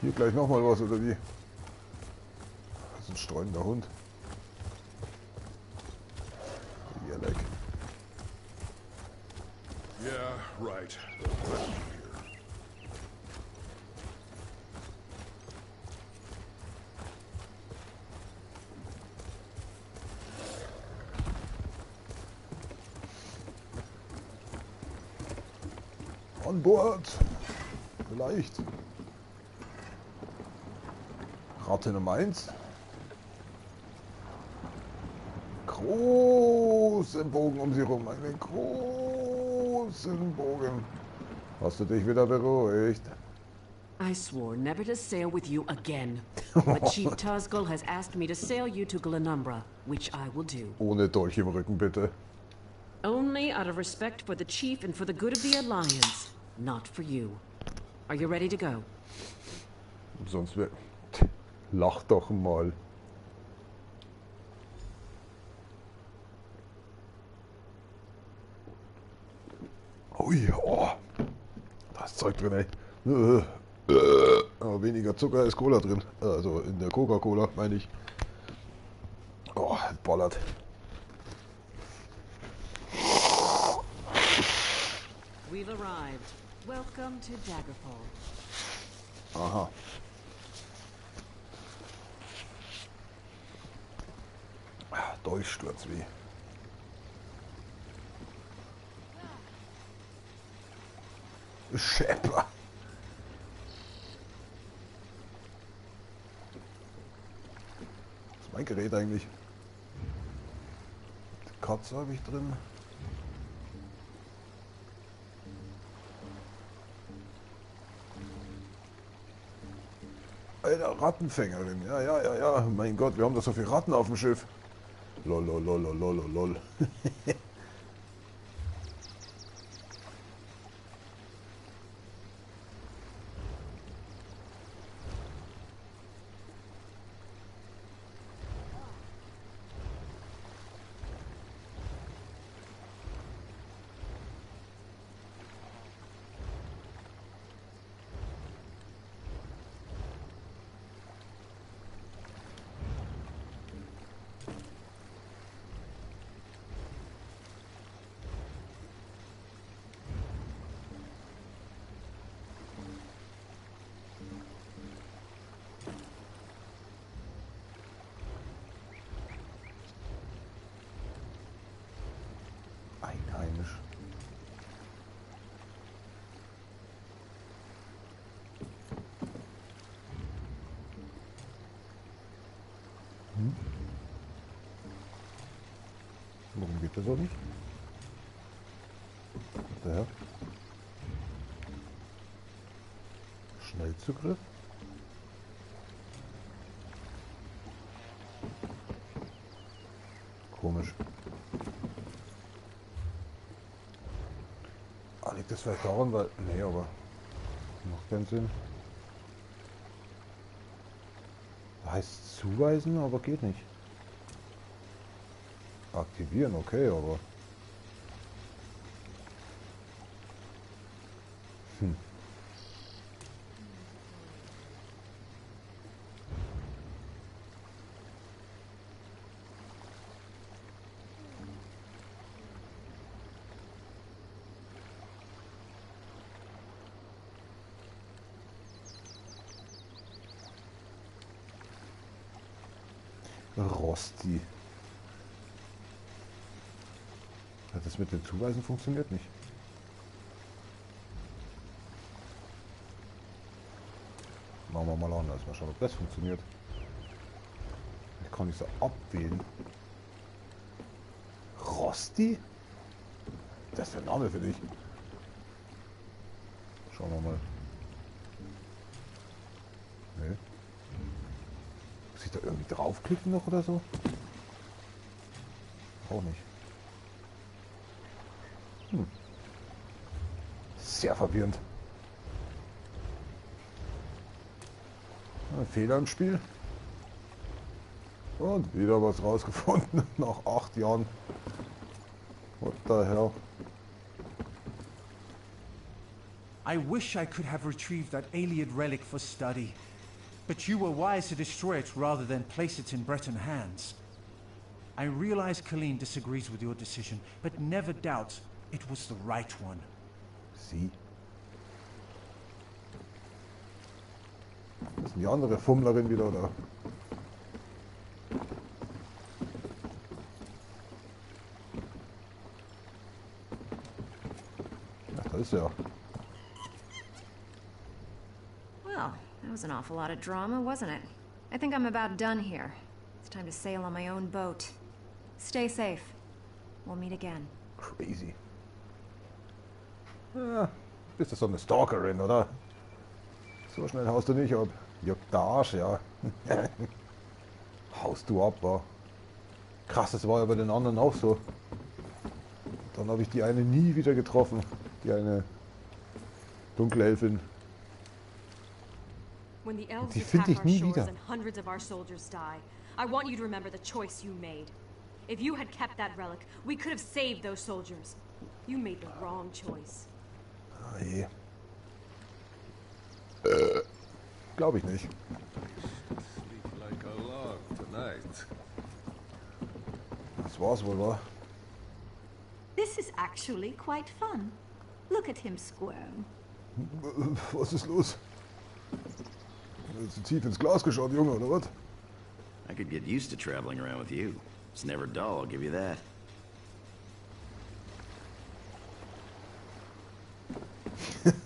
Hier gleich nochmal was, oder wie? Das ist ein streunender Hund. Hier, leck. Yeah, right. An Bord! Vielleicht. Ratte Nummer 1. Großen Bogen um sie rum. Einen großen Bogen. Hast du dich wieder beruhigt? I swore never to sail with you again. But Chief Tazgul has asked me to sail you to Glenumbra, which I will do. Ohne Dolch im Rücken, bitte. Only out of respect for the chief and for the good of the Alliance, not for you. Are you ready to go? Sonst wär... Lach doch mal. Ui, oh. Da ist Zeug drin, ey. Aber weniger Zucker als Cola drin. Also in der Coca-Cola, meine ich. Oh, ballert. We've arrived. Welcome to Daggerfall. Aha. Dolchsturz wie. Schepper. Das ist mein Gerät eigentlich. Die Katze habe ich drin. Alter, Rattenfängerin. Ja, ja, ja, ja. Mein Gott, wir haben da so viele Ratten auf dem Schiff. Lol, lol, lol, lol, lol, lol. Einheimisch. Hm? Warum geht das auch nicht? What the hell? Schnellzugriff? Komisch. Ah, liegt das vielleicht daran, weil... Nee, aber... Macht keinen Sinn. Heißt zuweisen, aber geht nicht. Aktivieren, okay, aber... Rosti. Das mit den Zuweisen funktioniert nicht. Machen wir mal anders. Mal schauen, ob das funktioniert. Ich kann nicht so abwählen. Rosti? Das ist der Name für dich. Schauen wir mal. Nee. Muss ich da irgendwie draufklicken noch oder so? Auch nicht. Sehr verwirrend. Ein Fehler im Spiel. Und wieder was rausgefunden nach 8 Jahren. What the hell? I wish I could have retrieved that Ayleid relic for study. But you were wise to destroy it rather than place it in Breton hands. I realize Colleen disagrees with your decision, but never doubt it was the right one. Sie. Das ist die andere Fummlerin wieder, oder? Ach, da ist sie ja. Well, that was an awful lot of drama, wasn't it? I think I'm about done here. It's time to sail on my own boat. Stay safe. We'll meet again. Crazy. Ja, bist du so eine Stalkerin, oder? So schnell haust du nicht ab. Juckt der Arsch, ja. Haust du ab, wa? Krass, das war ja bei den anderen auch so. Dann habe ich die eine nie wieder getroffen. Die eine Dunkelelfin. When the elves Die finde attack ich our nie shores wieder. and hundreds of our soldiers die, I want you to remember the choice you made. If you had kept that relic, we could have saved those soldiers. You made the wrong choice. Ah, je. Glaube ich nicht. Sleep like a log tonight. Das war's wohl, wa? This is actually quite fun. Look at him squirm. Was ist los? Zu tief ins Glas geschaut, Junge, oder was? I could get used to traveling around with you. It's never dull, I'll give you that.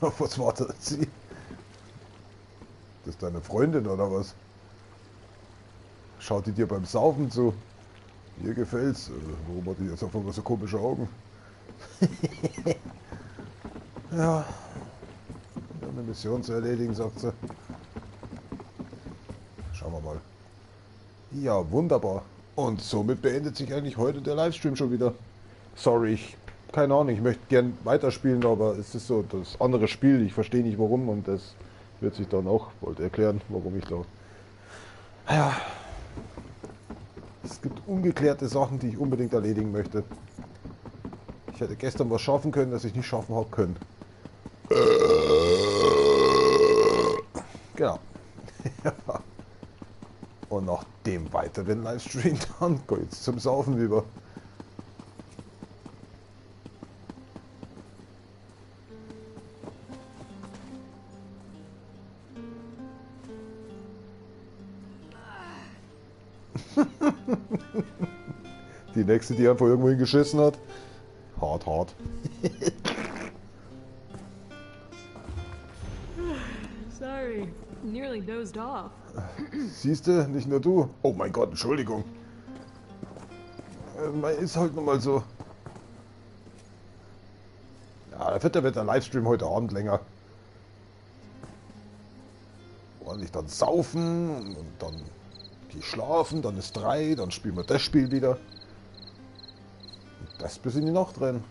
Auf was wartet sie? Das ist deine Freundin oder was? Schaut die dir beim Saufen zu? Ihr gefällt's. Warum hat die jetzt auf einmal so komische Augen? Ja. Wir haben eine Mission zu erledigen, sagt sie. Schauen wir mal. Ja, wunderbar. Und somit beendet sich eigentlich heute der Livestream schon wieder. Sorry, ich, keine Ahnung, ich möchte gern weiterspielen, aber es ist so das andere Spiel, ich verstehe nicht warum und das wird sich dann auch bald erklären, warum ich da... Ja, es gibt ungeklärte Sachen, die ich unbedingt erledigen möchte. Ich hätte gestern was schaffen können, das ich nicht schaffen habe können. Genau. Und nach dem weiteren Livestream dann geht's zum Saufen über. Die nächste, die einfach irgendwo hingeschissen hat. Hart, hart. Sorry, nearly dozed off. Siehst du, nicht nur du. Oh mein Gott, Entschuldigung. Man ist halt nun mal so. Ja, da wird der Livestream heute Abend länger. Ordentlich dann saufen und dann geh schlafen, dann ist 3, dann spielen wir das Spiel wieder. Und das bis in die Nacht rein.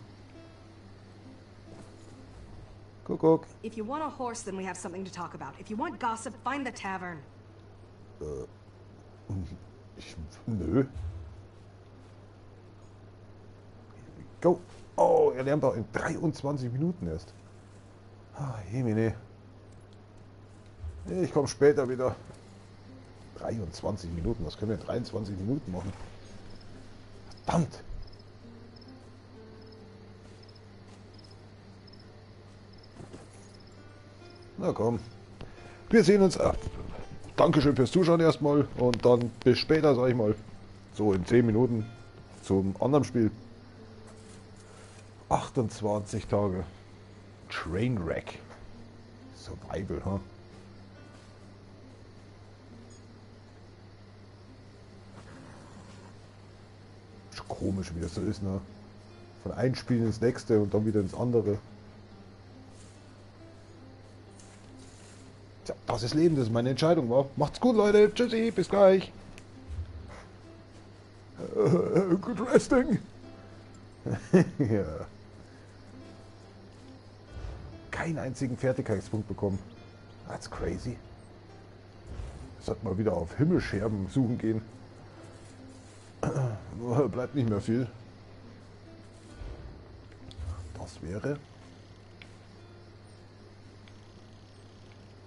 Kuckuck. If you want a horse, then we have something to talk about. If you want gossip, find the tavern. Nö. Here we go. Oh, er lernt auch in 23 Minuten erst. Ah, Jemine. Ich komme später wieder. 23 Minuten. Was können wir in 23 Minuten machen? Verdammt! Na komm. Wir sehen uns. Dankeschön fürs Zuschauen erstmal. Und dann bis später, sag ich mal. So in 10 Minuten zum anderen Spiel. 28 Tage. Trainwreck. Survival, huh? Ist komisch, wie das so ist, ne? Von einem Spiel ins nächste und dann wieder ins andere. Tja, das ist Leben, das ist meine Entscheidung, war. Macht's gut, Leute. Tschüssi, bis gleich. Good resting. Ja. Keinen einzigen Fertigkeitspunkt bekommen. That's crazy. Sollte mal wieder auf Himmelscherben suchen gehen. Bleibt nicht mehr viel. Das wäre.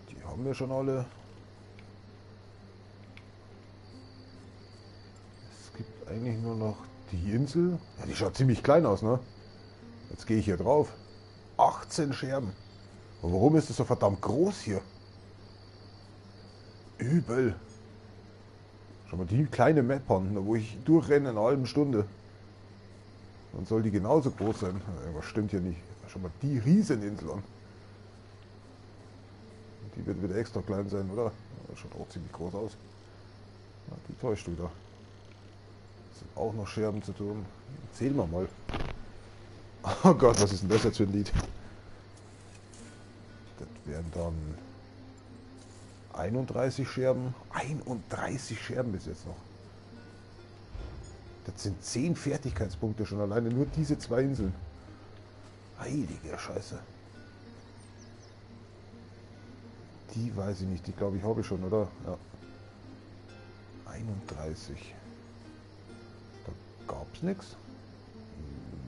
Die haben wir schon alle. Es gibt eigentlich nur noch die Insel. Ja, die schaut ziemlich klein aus, ne? Jetzt gehe ich hier drauf. 18 Scherben. Aber warum ist das so verdammt groß hier? Übel. Schau mal die kleine Map an, wo ich durchrenne in einer halben Stunde. Dann soll die genauso groß sein. Irgendwas stimmt hier nicht. Schau mal die Rieseninsel an. Die wird wieder extra klein sein, oder? Das schaut auch ziemlich groß aus. Ja, die täuscht wieder. Das sind auch noch Scherben zu tun. Zählen wir mal. Oh Gott, was ist denn das jetzt für ein Lied? Das wären dann 31 Scherben. 31 Scherben bis jetzt noch. Das sind 10 Fertigkeitspunkte schon alleine. Nur diese zwei Inseln. Heilige Scheiße. Die weiß ich nicht. Die glaube ich habe ich schon, oder? Ja. 31. Da gab es nichts.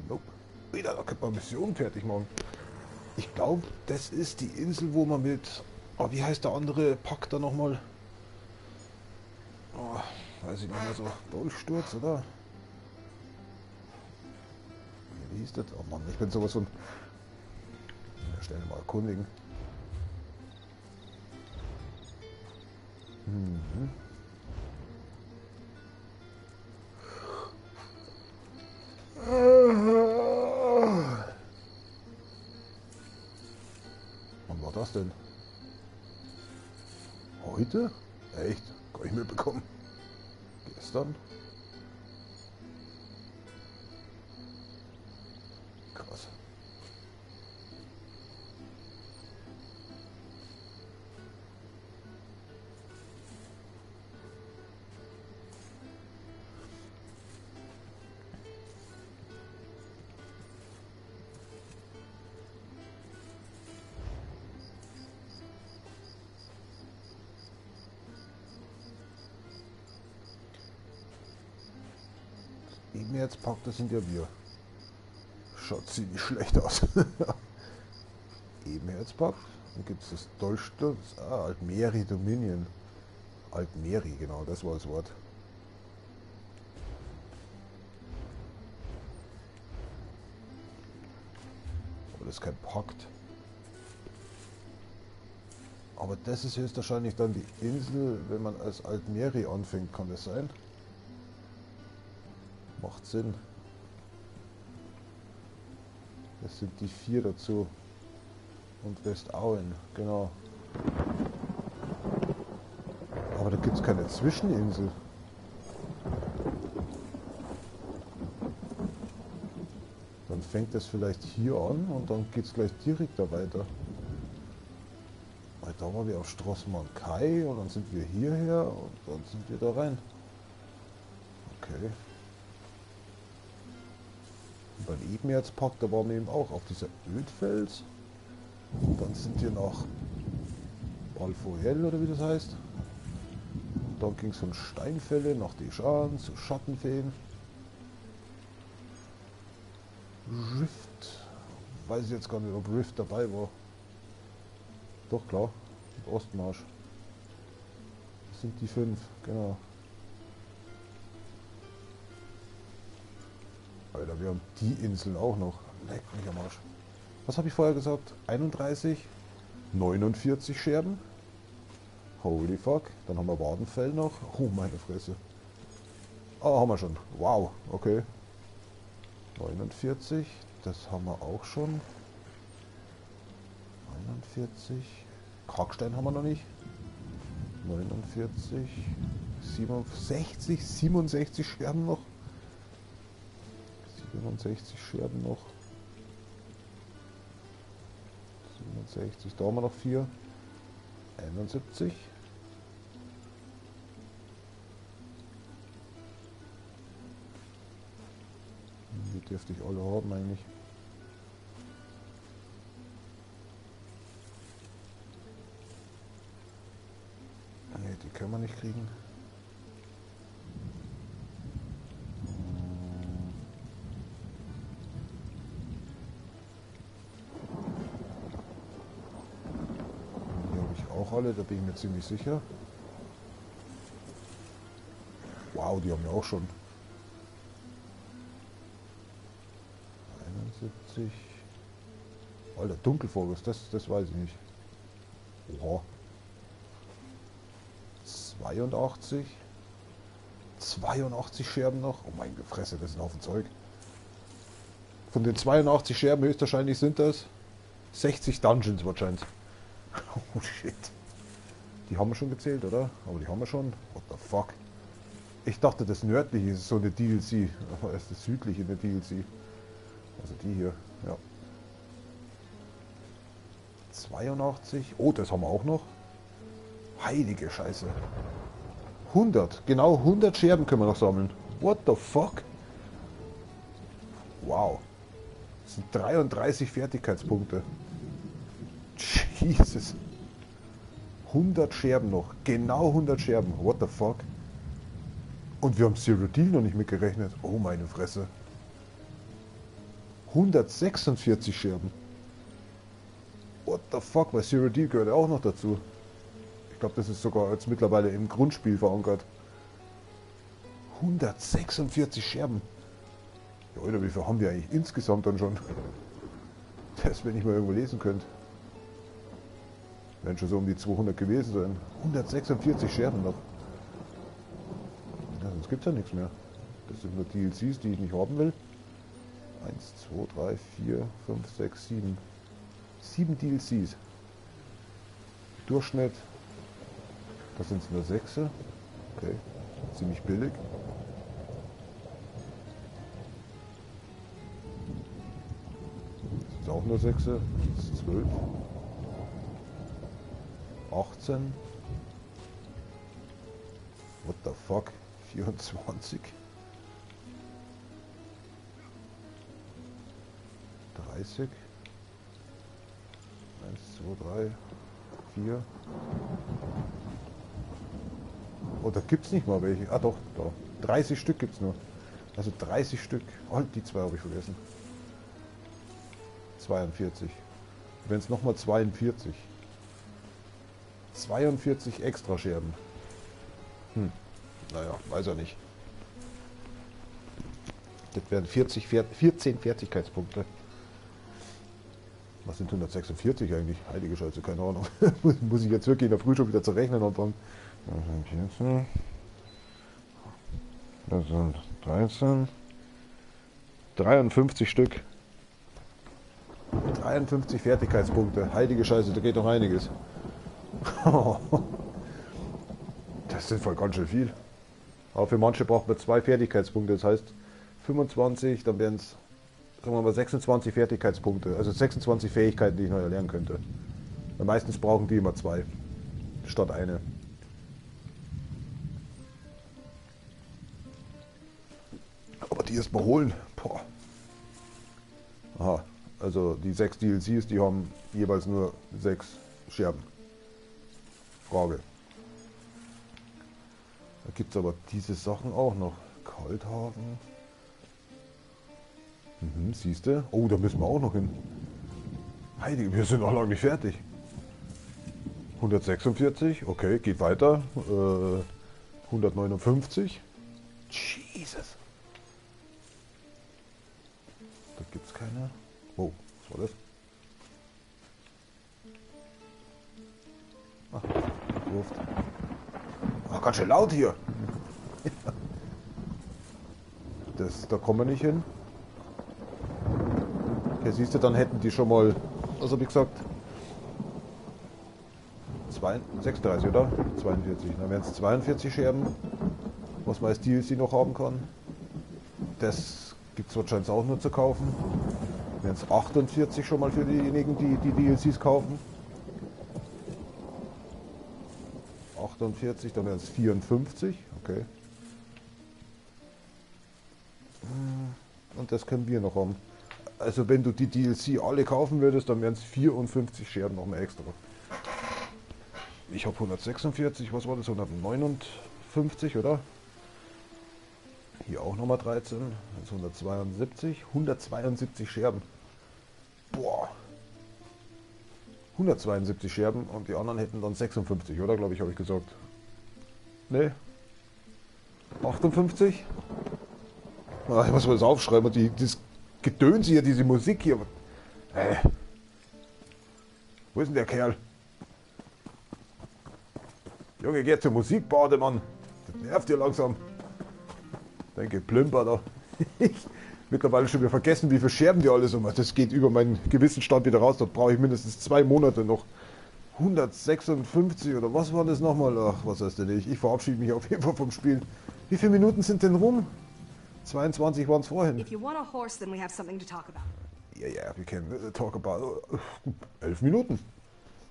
Nope. Wieder, da könnte man Mission fertig machen. Ich glaube, das ist die Insel, wo man mit... Oh, wie heißt der andere Pack da nochmal? Oh, weiß ich nicht mehr so. Dolchsturz, oder? Wie hieß das? Oh Mann, ich bin sowas von... Schnell mal erkundigen. Mhm. Wann war das denn? Heute? Echt? Gar nicht mitbekommen. Gestern? Krass. Jetzt packt, das sind ja wir. Schaut ziemlich schlecht aus. Ebenherzpakt. Dann gibt es das Dolchsturz. Ah, Altmeri Dominion. Altmeri, genau, das war das Wort. Aber das ist kein Pakt. Aber das ist höchstwahrscheinlich dann die Insel, wenn man als Altmeri anfängt, kann das sein? Macht Sinn. Das sind die 4 dazu. Und Westauen, genau. Aber da gibt es keine Zwischeninsel. Dann fängt das vielleicht hier an und dann geht es gleich direkt da weiter. Weil da waren wir auf Straßmann Kai und dann sind wir hierher und dann sind wir da rein. Okay. Und beim Ebenerzpakt, da waren wir eben auch auf dieser Ödfels. Und dann sind wir nach Balfoel oder wie das heißt. Und dann ging es von Steinfälle nach Deschan zu Schattenfeen. Rift. Weiß ich jetzt gar nicht, ob Rift dabei war. Doch, klar. Und Ostmarsch. Das sind die 5, genau. Alter, wir haben die Inseln auch noch. Leck mich am Arsch. Was habe ich vorher gesagt? 31, 49 Scherben. Holy fuck. Dann haben wir Vvardenfell noch. Oh, meine Fresse. Ah, haben wir schon. Wow, okay. 49, das haben wir auch schon. 49. Karkstein haben wir noch nicht. 49, 67, 67 Scherben noch. 67 Scherben noch. 67, da haben wir noch 4. 71. Die dürfte ich alle haben eigentlich. Ne, die können wir nicht kriegen. Die habe ich auch alle, da bin ich mir ziemlich sicher. Wow, die haben wir auch schon. 71. Alter, Dunkelforest, das weiß ich nicht. Oha. 82. 82 Scherben noch. Oh meine Fresse, das ist ein Haufen Zeug. Von den 82 Scherben höchstwahrscheinlich sind das 60 Dungeons wahrscheinlich. Oh shit. Die haben wir schon gezählt, oder? Aber die haben wir schon. What the fuck? Ich dachte, das nördliche ist so eine DLC. Aber erst das südliche eine DLC. Also die hier, ja. 82. Oh, das haben wir auch noch. Heilige Scheiße. 100. Genau 100 Scherben können wir noch sammeln. What the fuck? Wow. Das sind 33 Fertigkeitspunkte. Jesus. 100 Scherben noch. Genau 100 Scherben. What the fuck? Und wir haben Cyrodiil noch nicht mitgerechnet. Oh, meine Fresse. 146 Scherben. What the fuck? Weil Cyrodiil gehört ja auch noch dazu. Ich glaube, das ist sogar jetzt mittlerweile im Grundspiel verankert. 146 Scherben. Ja, Alter, wie viel haben wir eigentlich insgesamt dann schon? Das, wenn ich mal irgendwo lesen könnte. Werden schon so um die 200 gewesen sein. 146 Scherben noch. Ja, sonst gibt's ja nichts mehr. Das sind nur DLCs, die ich nicht haben will. 1, 2, 3, 4, 5, 6, 7. 7 DLCs. Durchschnitt. Das sind nur 6. Okay, ziemlich billig. Das ist auch nur 6. Das ist 12. 18. What the fuck? 24. 30. 1, 2, 3, 4. Oh, da gibt's nicht mal welche. Ah doch, da. 30 Stück gibt's nur. Also 30 Stück. Oh, die 2 habe ich vergessen. 42. Wenn es nochmal 42. 42 extra Scherben. Naja, weiß er nicht. Das wären 14 Fertigkeitspunkte. Was sind 146 eigentlich? Heilige Scheiße, keine Ahnung. Muss ich jetzt wirklich in der Früh schon wieder zu rechnen anfangen. Das sind 14. Das sind 13. 53 Stück. 53 Fertigkeitspunkte. Heilige Scheiße, da geht noch einiges. Das sind voll ganz schön viel. Aber für manche braucht man 2 Fertigkeitspunkte. Das heißt 25, dann wären es, sagen wir mal, 26 Fertigkeitspunkte. Also 26 Fähigkeiten, die ich noch erlernen könnte. Weil meistens brauchen die immer 2 statt eine. Aber die erstmal holen. Boah. Aha, also die 6 DLCs, die haben jeweils nur 6 Scherben. Frage. Da gibt es aber diese Sachen auch noch. Kalthafen. Mhm, siehst du? Oh, da müssen wir auch noch hin. Heilige, wir sind noch lange nicht fertig. 146, okay, geht weiter. 159. Jesus. Da gibt's keine. Oh, was war das? Ach, Luft. Ach, ganz schön laut hier. Das, da kommen wir nicht hin. Okay, siehst du, dann hätten die schon mal, also wie gesagt, 36, oder? 42. Dann wären es 42 Scherben, was man als DLC noch haben kann. Das gibt es wahrscheinlich auch nur zu kaufen. Wären es 48 schon mal für diejenigen, die die DLCs kaufen. 48, dann wären es 54. Okay. Und das können wir noch haben. Also wenn du die DLC alle kaufen würdest, dann wären es 54 Scherben noch mal extra. Ich habe 146, was war das? 159, oder? Hier auch nochmal 13, das ist 172. 172 Scherben. Boah. 172 Scherben und die anderen hätten dann 56, oder? Glaube ich, habe ich gesagt. Ne? 58? Ach, ich muss mir das aufschreiben. Und das Gedöns hier, diese Musik hier. Wo ist denn der Kerl? Junge, geh zur Musikbade, Mann. Das nervt dir langsam. Dein Geplümper da. Ich mittlerweile schon wieder vergessen, wie viele Scherben die alles um. Das geht über meinen Gewissensstand wieder raus. Da brauche ich mindestens 2 Monate noch. 156 oder was war das nochmal? Ach, was heißt denn ich? Ich verabschiede mich auf jeden Fall vom Spiel. Wie viele Minuten sind denn rum? 22 waren es vorhin. If you want a horse, then we have something to talk about. Yeah, yeah, we can talk about 11 Minuten.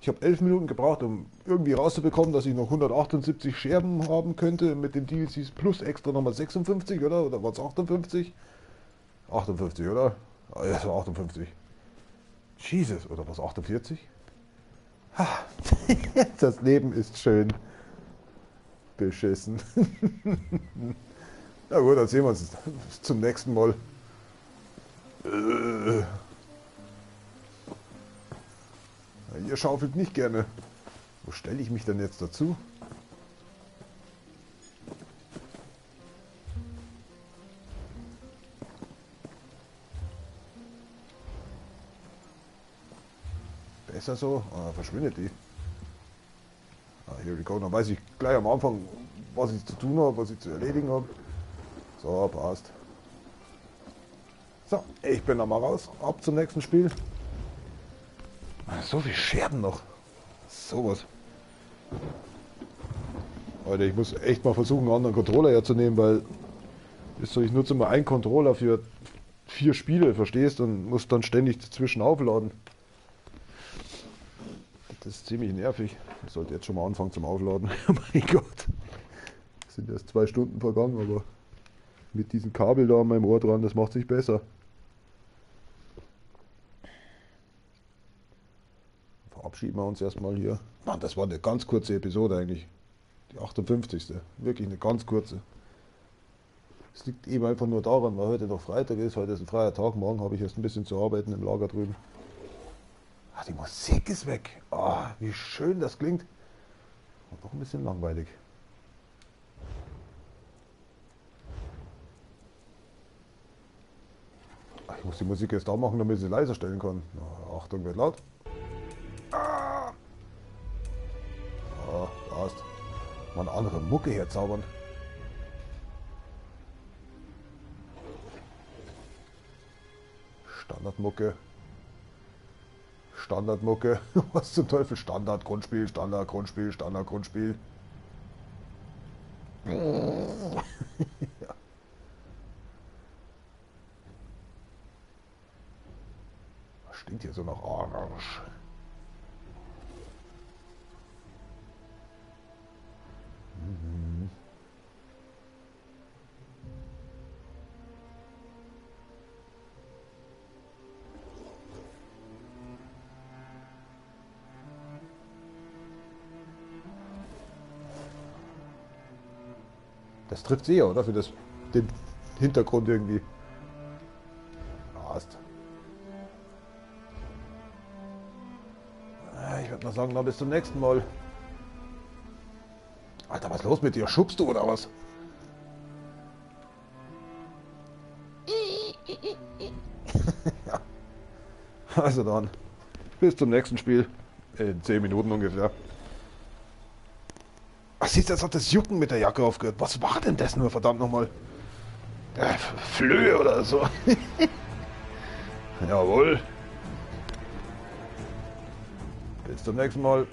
Ich habe 11 Minuten gebraucht, um irgendwie rauszubekommen, dass ich noch 178 Scherben haben könnte mit den DLCs plus extra nochmal 56, oder? Oder waren es 58? 58, oder? Ah, ja, es war 58. Jesus, oder was, 48? Ha, das Leben ist schön beschissen. Na gut, dann sehen wir uns zum nächsten Mal. Ihr schaufelt nicht gerne. Wo stelle ich mich denn jetzt dazu? Besser so? Ah, verschwindet die. Ah, here we go. Dann weiß ich gleich am Anfang, was ich zu tun habe, was ich zu erledigen habe. So, passt. So, ich bin nochmal raus. Ab zum nächsten Spiel. So viel Scherben noch. Sowas. Alter, ich muss echt mal versuchen, einen anderen Controller herzunehmen, weil ich nutze immer einen Controller für 4 Spiele, verstehst? Und muss dann ständig dazwischen aufladen. Das ist ziemlich nervig. Ich sollte jetzt schon mal anfangen zum Aufladen. Oh mein Gott. Es sind erst 2 Stunden vergangen, aber mit diesem Kabel da an meinem Ohr dran, das macht sich besser. Verabschieden wir uns erstmal hier. Mann, das war eine ganz kurze Episode eigentlich. Die 58. Wirklich eine ganz kurze. Es liegt eben einfach nur daran, weil heute noch Freitag ist. Heute ist ein freier Tag. Morgen habe ich erst ein bisschen zu arbeiten im Lager drüben. Ach, die Musik ist weg. Ah, wie schön das klingt. Und doch ein bisschen langweilig. Ach, ich muss die Musik erst anmachen, damit ich sie leiser stellen kann. Na, Achtung, wird laut. Ah, passt. Mal eine andere Mucke herzaubern. Standardmucke. Standardmucke. Was zum Teufel? Standard, Grundspiel, Standard, Grundspiel, Standard, Grundspiel. Ja. Was stinkt hier so nach Arsch? Mhm. Das trifft sie, oder? Für das, den Hintergrund irgendwie. Passt. Ich würde mal sagen, sagen, dann bis zum nächsten Mal. Alter, was ist los mit dir? Schubst du oder was? Ja. Also dann, bis zum nächsten Spiel. In 10 Minuten ungefähr. Ach, siehst du, jetzt hat das Jucken mit der Jacke aufgehört. Was war denn das nur, verdammt nochmal? Flöhe oder so. Jawohl. Bis zum nächsten Mal.